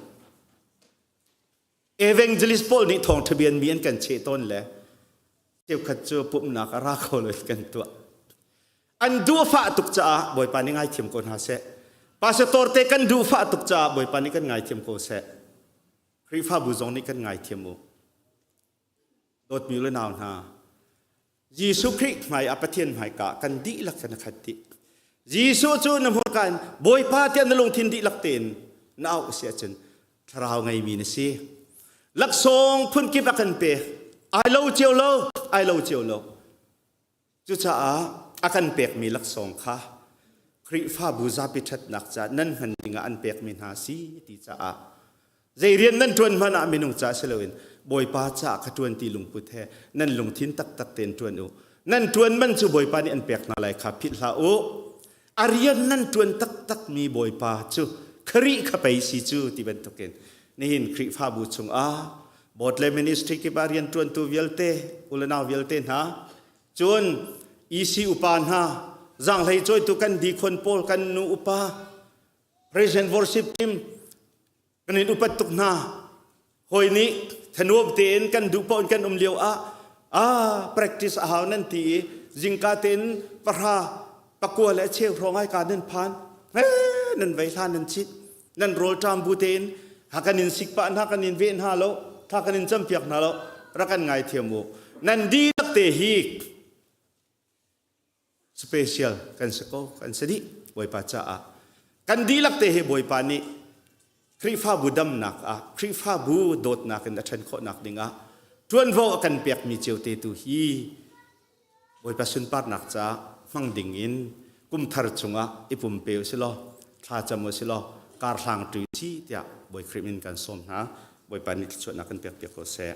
Evangelist pawl nih thawngṭha bian mi an kan cheh tawn le cheukhat cu pumhnak a ra kho lo kan tuah. An duhfah tuk caah Bawipa nih ngaithiam ko hna seh. Pastor te kan duhfah tuk caah Bawipa nih kan ngaithiam ko seh. Khrihfabu zong nih kan ngaithiam u. Dawtmi le nau hna, Jesuh Khrih hmai ah Pathian hmaika kan dihlak kan khat dih. Jesuh cu na hmurka in Bawipa tiah na lungthin dihlak tein na auh si ahcun thlarau ngeimi na si. Laksawng phunkip a kan pek. Ai lo cio lo, ai lo cio lo. Cucaah a kan pekmi laksawng kha Khrihfabu zapi ṭhatnak caah nan hman dingah an pekmi hna si ti caah zei rian nan ṭuan hmanh ah minung ca si loin Bawipa caah ka ṭuan ti lungput he nan lungthin taktak tein ṭuan u. Nan ṭuan man cu Bawipa nih an pek hna lai kha philh hlah u. A rian nan ṭuan taktakmi Bawipa cu Khrih kha pei si cu ti bantukin nihin Khrihfabu chungah board le ministry kip ah rianṭuantu vialte ulenau vialte hna cun EC upa hna zaanghlei cawitu kan dikhon pawl kan nu upa President worship team kan in upat tuk hna hawi nih thanuam tein kan duh paoh in kan um lio ah ah practice a hau nan ti i zingka tein pahra pakua le cheu hrawng ai ka nan phan nan vei hlan nan chit nan rawl ṭam bu tein ha kan in sik pah hna kan in veh hna lo tha kan in campiak hna lo. Rak kan ngaithiam u. Nan dihlak te hi special kan si ko, kan si dih Bawipa caah. Kan dihlak te hi Bawipa nih Khrihfabu damnak ah, Khrihfabu dawtnak in a ṭhen khawhnak dingah ṭuanvo a kan pekmi cio te tu hi Bawipa sunparnak caah hmang ding in kumthar chungah i pumpe u si law, thla cam u si law, kar hlang ṭi si tiah Bawi Khrih min kan sawm hna. Bawipa nih thluachuahnak kan pek piak ko seh.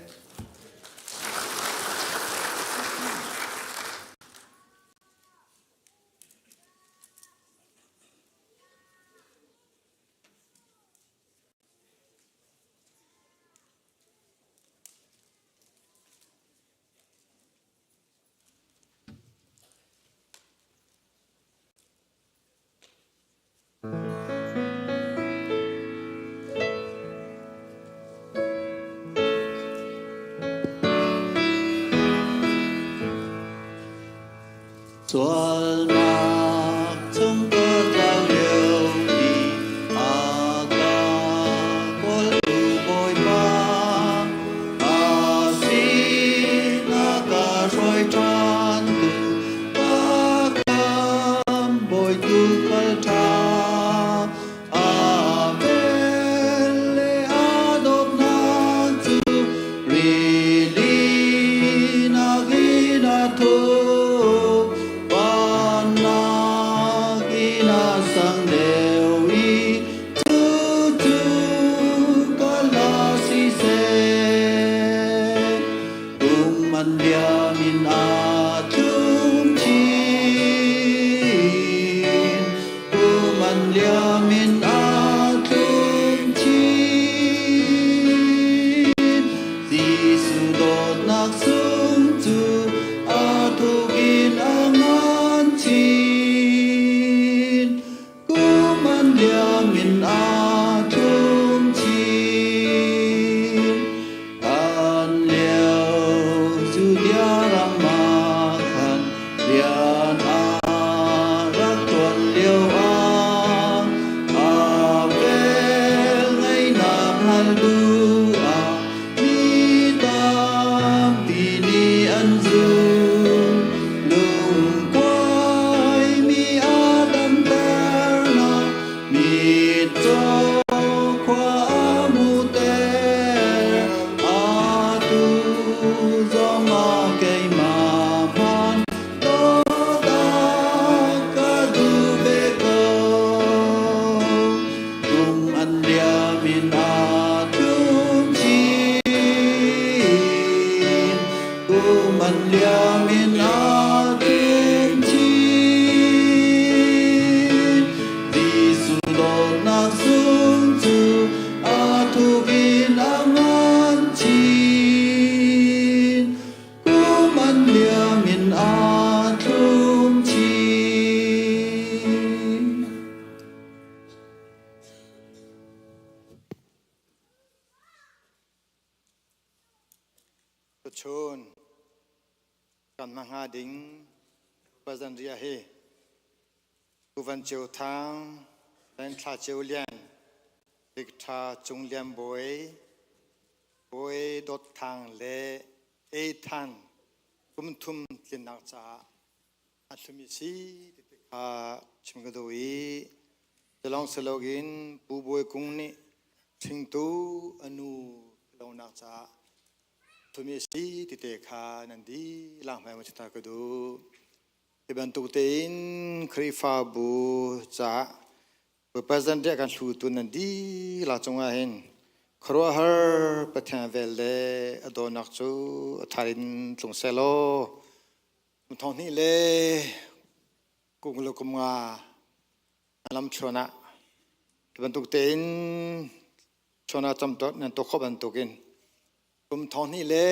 Sualnak chung ka tlau lio i a ka kawltu Bawipa a sin a ka hruai ṭhan tu ka kam Bawi tu khal ṭha a vel le a dawtnak cu rili nakin a thuk van nakin a sang deuh i cucu ka la siseh kum an liam in aa tlum chin kum an liam in aa tlum chin Jesuh dawtnak sung cu a thuk in a ngan chin kum an liam in aa tlum chin Kan lio Judea ram ah khan rian a rak ṭuan lio ah a vel ngeihnak hngalh duh ah mi tampi nih an zul. Lungkuaimi a damter hna, mitcaw khua a hmuhter. Atu zongah keimah hmanh dawtnak ka duh ve ko. Kum an liam in aa tlum chin, kum an liam in aa tlum chin. Jesuh dawtnak sung cu a thuk in a ngan chin. Kum an liam in aa thlum chin. Tuchun kan hma hnga ding Pazanria hi Pu Van Ceu Thang, Len Thla Ceu Lian, Victor Cung Lian Bawi, Bawi Dawt Thang le Ei Than kum thum tlinnak caah a hlumi si ti kha chim ka duh i culawng si loin Pu Bawi Kung nih hringtu a nu lonak caah hlumi si ti te kha nan dihlak hmai ma chita ka duh. Hi bantuk tein Khrihfabu caah President kan hlutu nan dihlak cungah hin khuaruahhar Pathian vel le a dawtnak cu a thar in tlung seh law thong hnih le kum le kum nga lamthluan ah hi bantuk tein chuan ah camtuak nan tuah khawh bantukin kum thong hnih le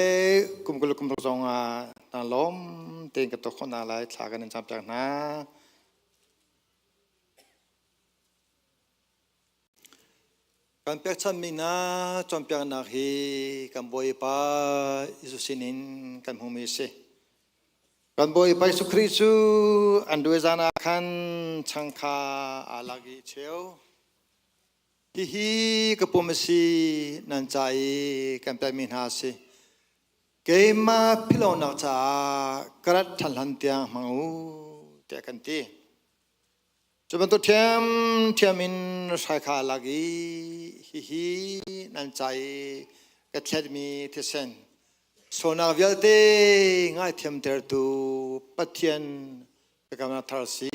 kum 20 le kum ruk zong ah na lawm tein ka tuah khawh hna lai thla kan in campiak hna. Kan pekchanhmi hna cawnpiaknak hi kan Bawipa Jesuh sinin kan hmuhmi a si. Kan Bawipa Jesuh Khrih cu an duai zan ah khan chang kha aa lak i a cheu. Hihi ka pum a si, nan ca i kan pekmi hna a si. Keimah philhlonak caah ka rat ṭhan hlan tiang hmang u tiah kan ti. Cu bantuk ṭhiamṭhiam in hrai kha a lak i hihi nan ca i ka thletmi thisen sualnak vialte ngaithiamtertu Pathian biakamnak thar a si.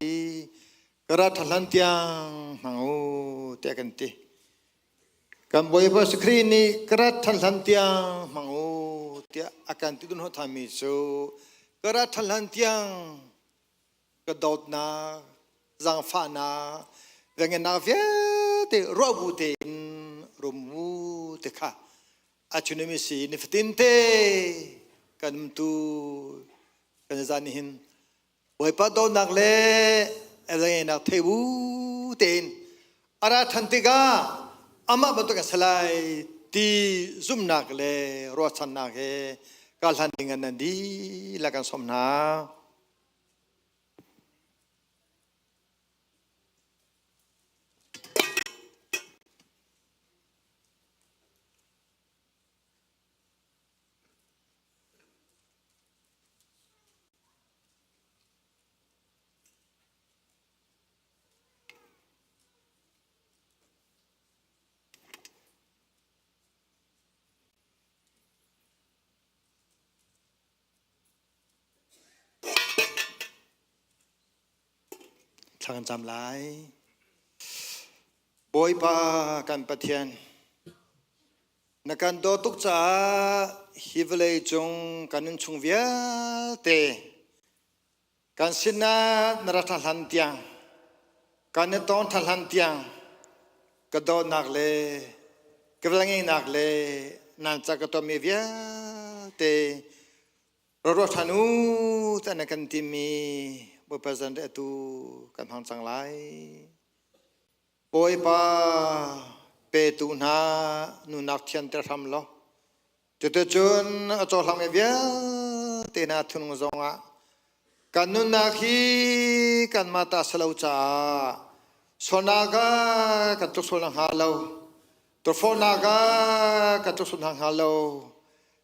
Ka rat ṭhan hlan tiang hmang u tiah kan ti. Kan Bawipa Jesuh Khrih nih ka rat ṭhan hlan tiang hmang u tiah a kan ti dun thanmi cu ka rat ṭhan hlan tiang ka dawtnak, zaangfahnak, vengennak vialte ruah bu tein rum u ti kha a chunimi si nifatin te kan umtu kan zan hin Bawipa dawtnak le elngenak thei bu tein a ra ṭhan tikah amah bantuk a si lai ti zumhnak le ruahchannak he ka hlan ding in nan dihlak kan sawm hna. Thla kan cam lai. Bawipa kan Pathian, Na kan dawt tuk caah hi vawlei cung kan nunchung vialte kan sinah na ra ṭha hlan tiang kan i tong ṭha hlan tiang ka dawtnak le ka velngeihnak le nan ca ka tuahmi vialte ra ruah ṭhan u tiah na kan timi Bawipa zanriah atu kan hmang cang lai. Bawipa petu hna nunak thianter hram law cuticun a cohlangmi vialte hna thunung zongah kan nunnak hi kanmah ta si lo caah sualnak ah kan tluk sual hnga lo tukforhnak ah kan tluk sual hnga lo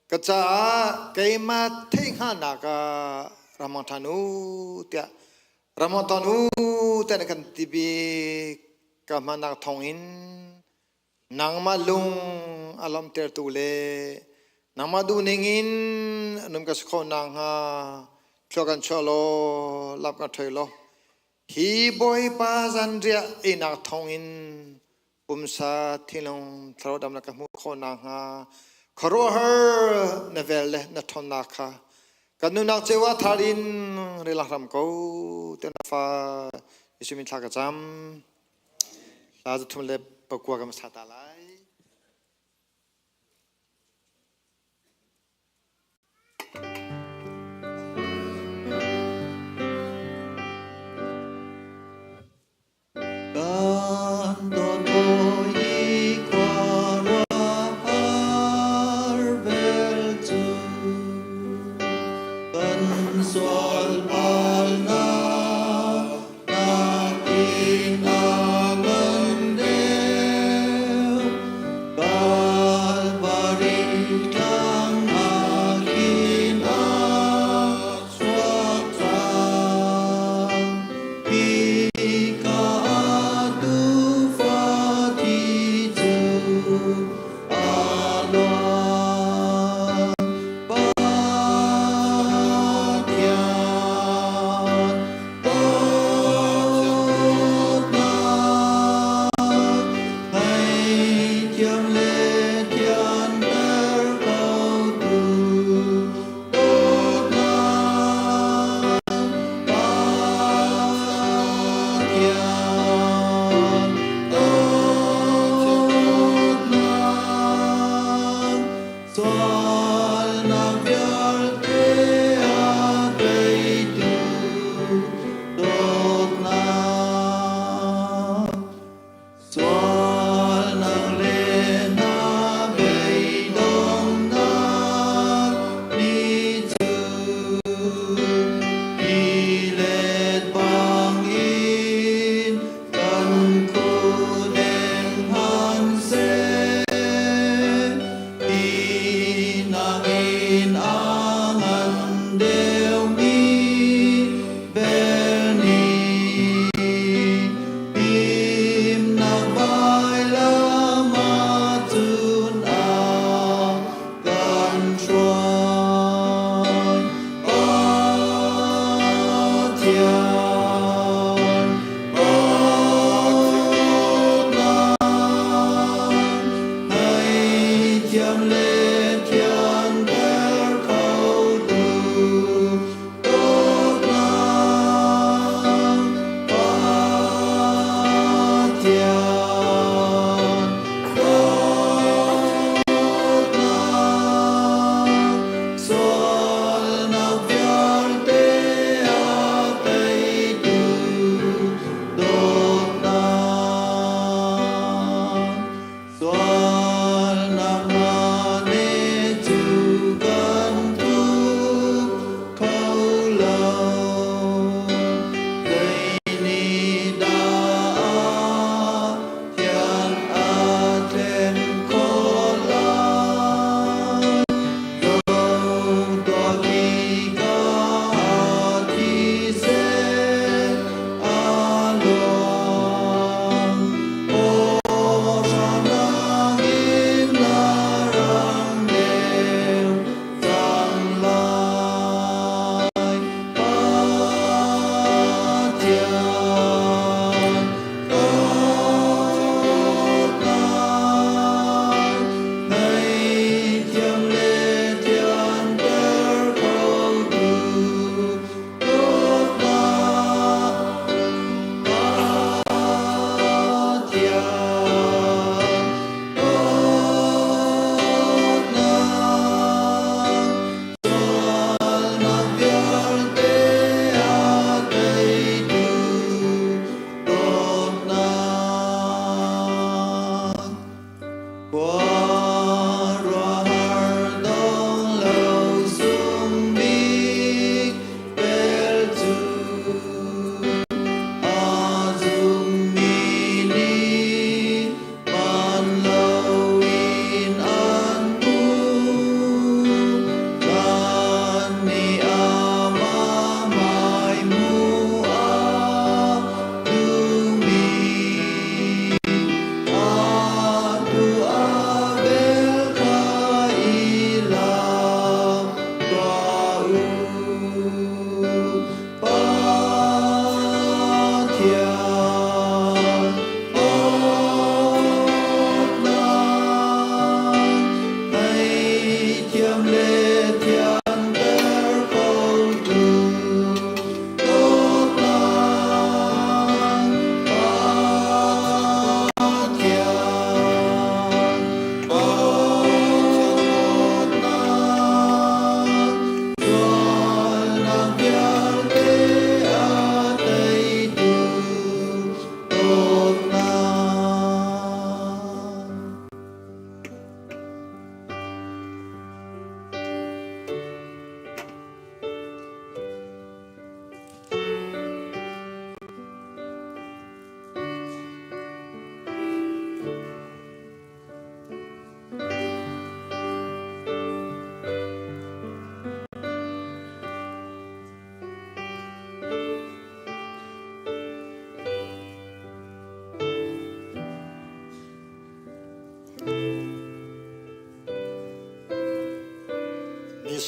ka caah keimah theih hngalhnak ah ramang ṭhan u tiah Ramadan u tiah na kan ti bik ka hmannak thawngin nangmah lung a lawmhtertu le nangmah duhning in nun ka si khawh nakhnga thlua kan chuah law lam kan ṭhoi law hi Bawipa zanriah einak thawngin pumsa thinlung thlarau damnak ka hmuh khawh nakhnga khuaruahhar na vel le na ṭhawnnak kha kan nunnak ceu ah thar in rel hram ko tiah na fa Jesuh min thla ka cam hla 309 kan sa ta lai. Kan don bawi i khuaruahhar vel cu kan sual palnak nakin a ngan deuh. Kalvari tlang ah khin a.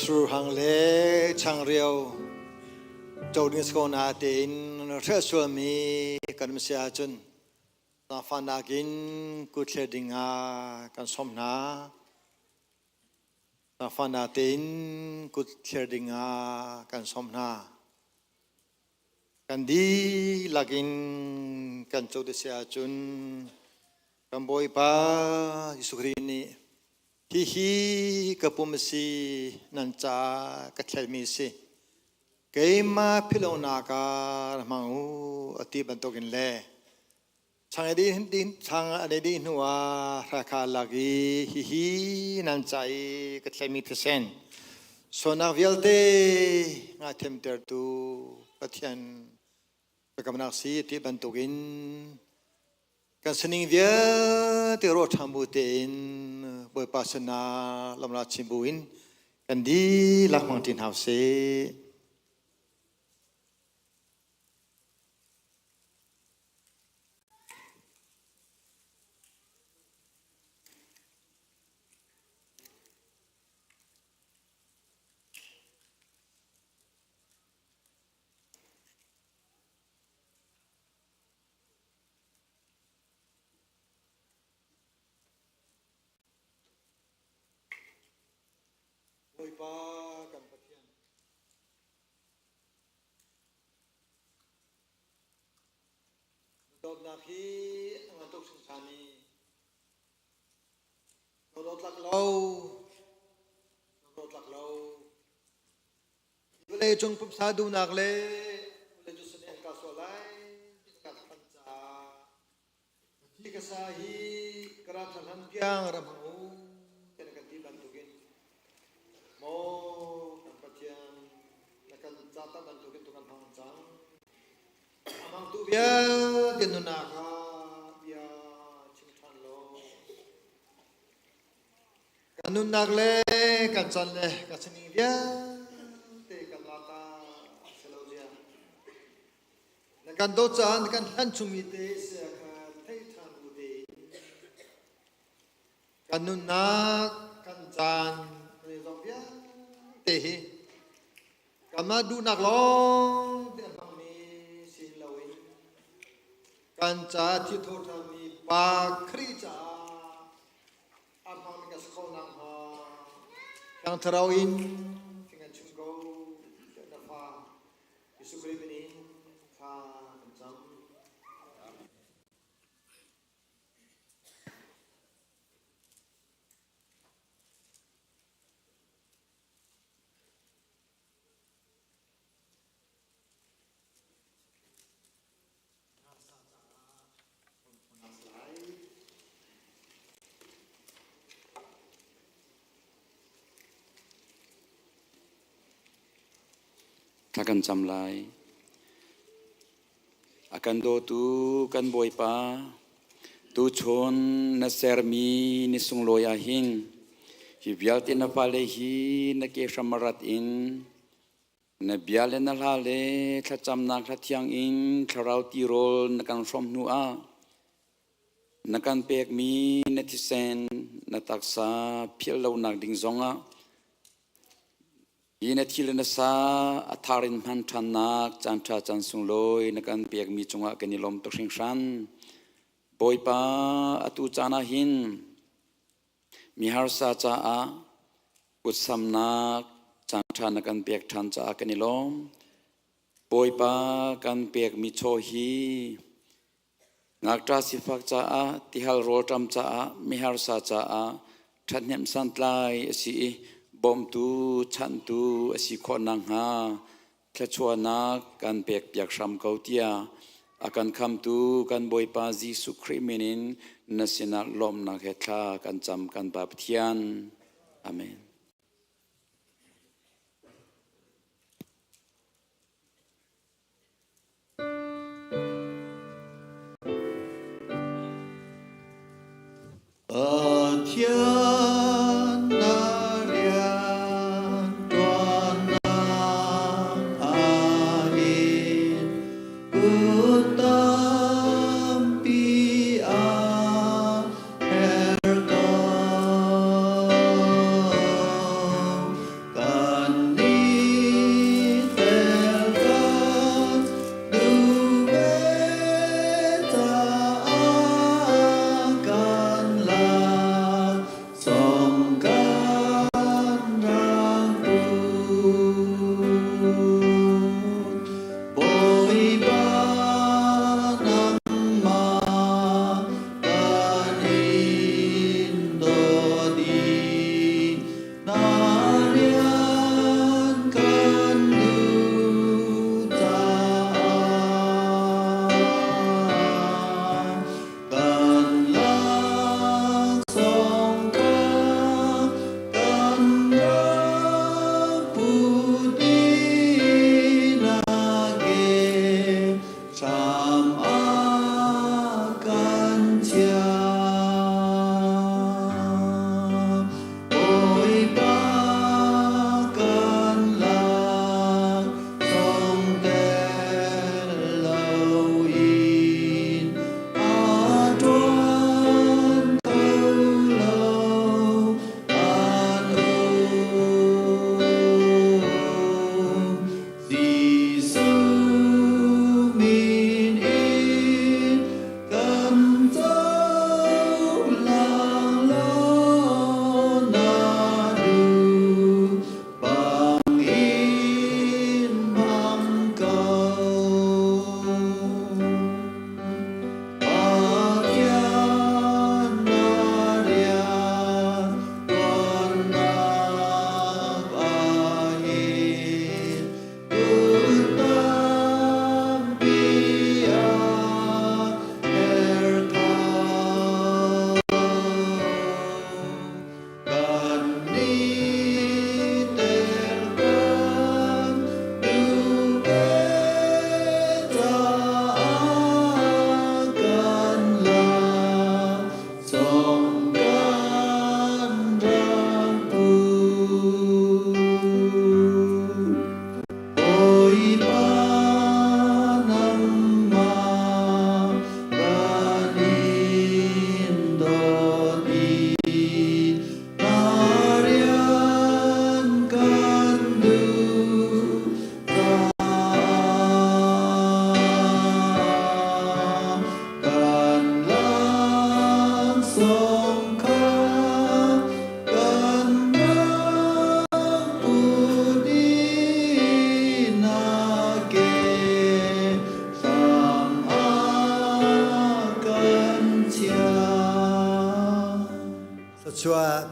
Surhang le changreu co ding si ko na tein hrelh sualmi kan um si ahcun zaangfahnak in kutthler ding ah kan sawm hna. Zaangfahnak tein kutthler ding ah kan sawm hna. Kan dihlak in kan co te si ahcun kan Bawipa Jesuh Khrih nih hihi ka pum a si nan ca ka thlelmi a si. Keimah philhlonak ah ra hmang u a ti bantukin le chang a dih chang a dih hnu ah hrakha lak i hihi nan ca i ka thlemi thisen sualnak vialte ngaithiamtertu Pathian biakamnak si ti bantukin kan sining vialte ruah ṭhan bu tein Bawipa sinah lamla chin bu in kan dihlak hmang ṭi hna usih. Bawipa kan Pathian Na dawtnak hi a ngan tuk hringhran i na dawtlak lo, na dawtlak lo. Vawlei cung pumsa duhnak le vawlei cu sani an kal sual lai ti ka phan caah hi ka sa hi ka ram hlan tiang ram hang u tiah na kan ti bantukin maw kan Pathian na kan ca ta bantukin tu kan hmang cang. A hmangtu vialte nunnak ah bia chim ṭhan law kan nunnak le kan chan le kan sining vialte kan la ta si lo zia. Na kan dawt caah na kan hlan chungmi te sia kha thei ṭhan bu tein kan nunnak kan caan kan i zong vialte hi kanmah duhnak lawng te a hmangmi si loin kan ca thi tho ṭhanmi Pa Khrih caah a hmangmi kan si khawh nakhnga Thiang Thlarau in kan chim ko tiah na fa Jesuh Khrih min in thla kan cam. Thla kan cam lai. A kan dawtu kan Bawipa, tuchun na sermi ni sunglawi ah hin hi vialte na fale hi na ke hram rat in Na bia le na hla le thlacamnak hla thiang in thlarau tirawl na kan hrawm hnu ah na kan pekmi na thisen na taksa philh lonak ding zongah hi na thil le na sa a thar in hman ṭhannak caanṭha caan sunglawi na kan pekmi cungah kan i lawm tuk hringhran. Bawipa, atu caan ah hin Miharsa caah kutsamnak caanṭha na kan pek ṭhan caah kan i lawm. Bawipa kan pekmi chaw hi ngakṭah sifak caah, tihal rawlṭam caah, miharsa caah ṭhathnem santlai a si i bawmtu, chanhtu a si khawh nakhnga thluachuahnak kan pekpiak hram ko tiah a kan khamtu kan Bawipa Jesuh Khrih min in na sinah lawmhnak he thla kan cam kan Pa Pathian. Amen. Pathian na rianṭuannak ahhin kut tampi a herh ko.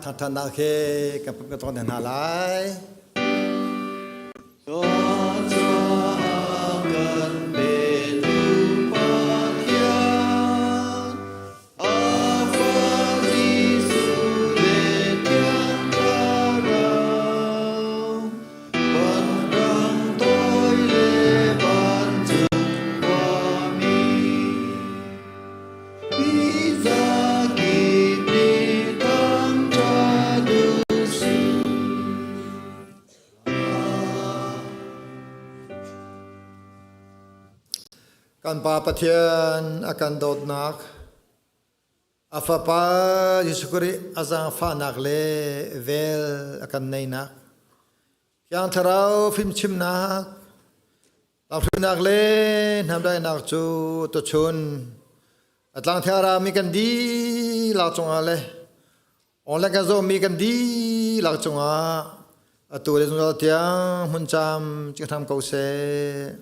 Thangṭhatnak he kan pumh kan cawng hna lai. Kan petu Pathian, a Fa Jesuh le Thiang Thlarau, vanrang toi le vancung khuami, mi zakip nih thangṭhat u sih. Kan Pa Pathian a kan dawtnak, a Fapa Jesuh Khrih a zaangfahnak le vel a kan neinak, Thiang Thlarau fimchimnak, lamhruainak le hnamdainak cu tuchun a tlangthia rami kan dihlak cungah le Online kan zawhmi kan dihlak cungah atu le zungzal tiang hmun cam cing hram ko seh.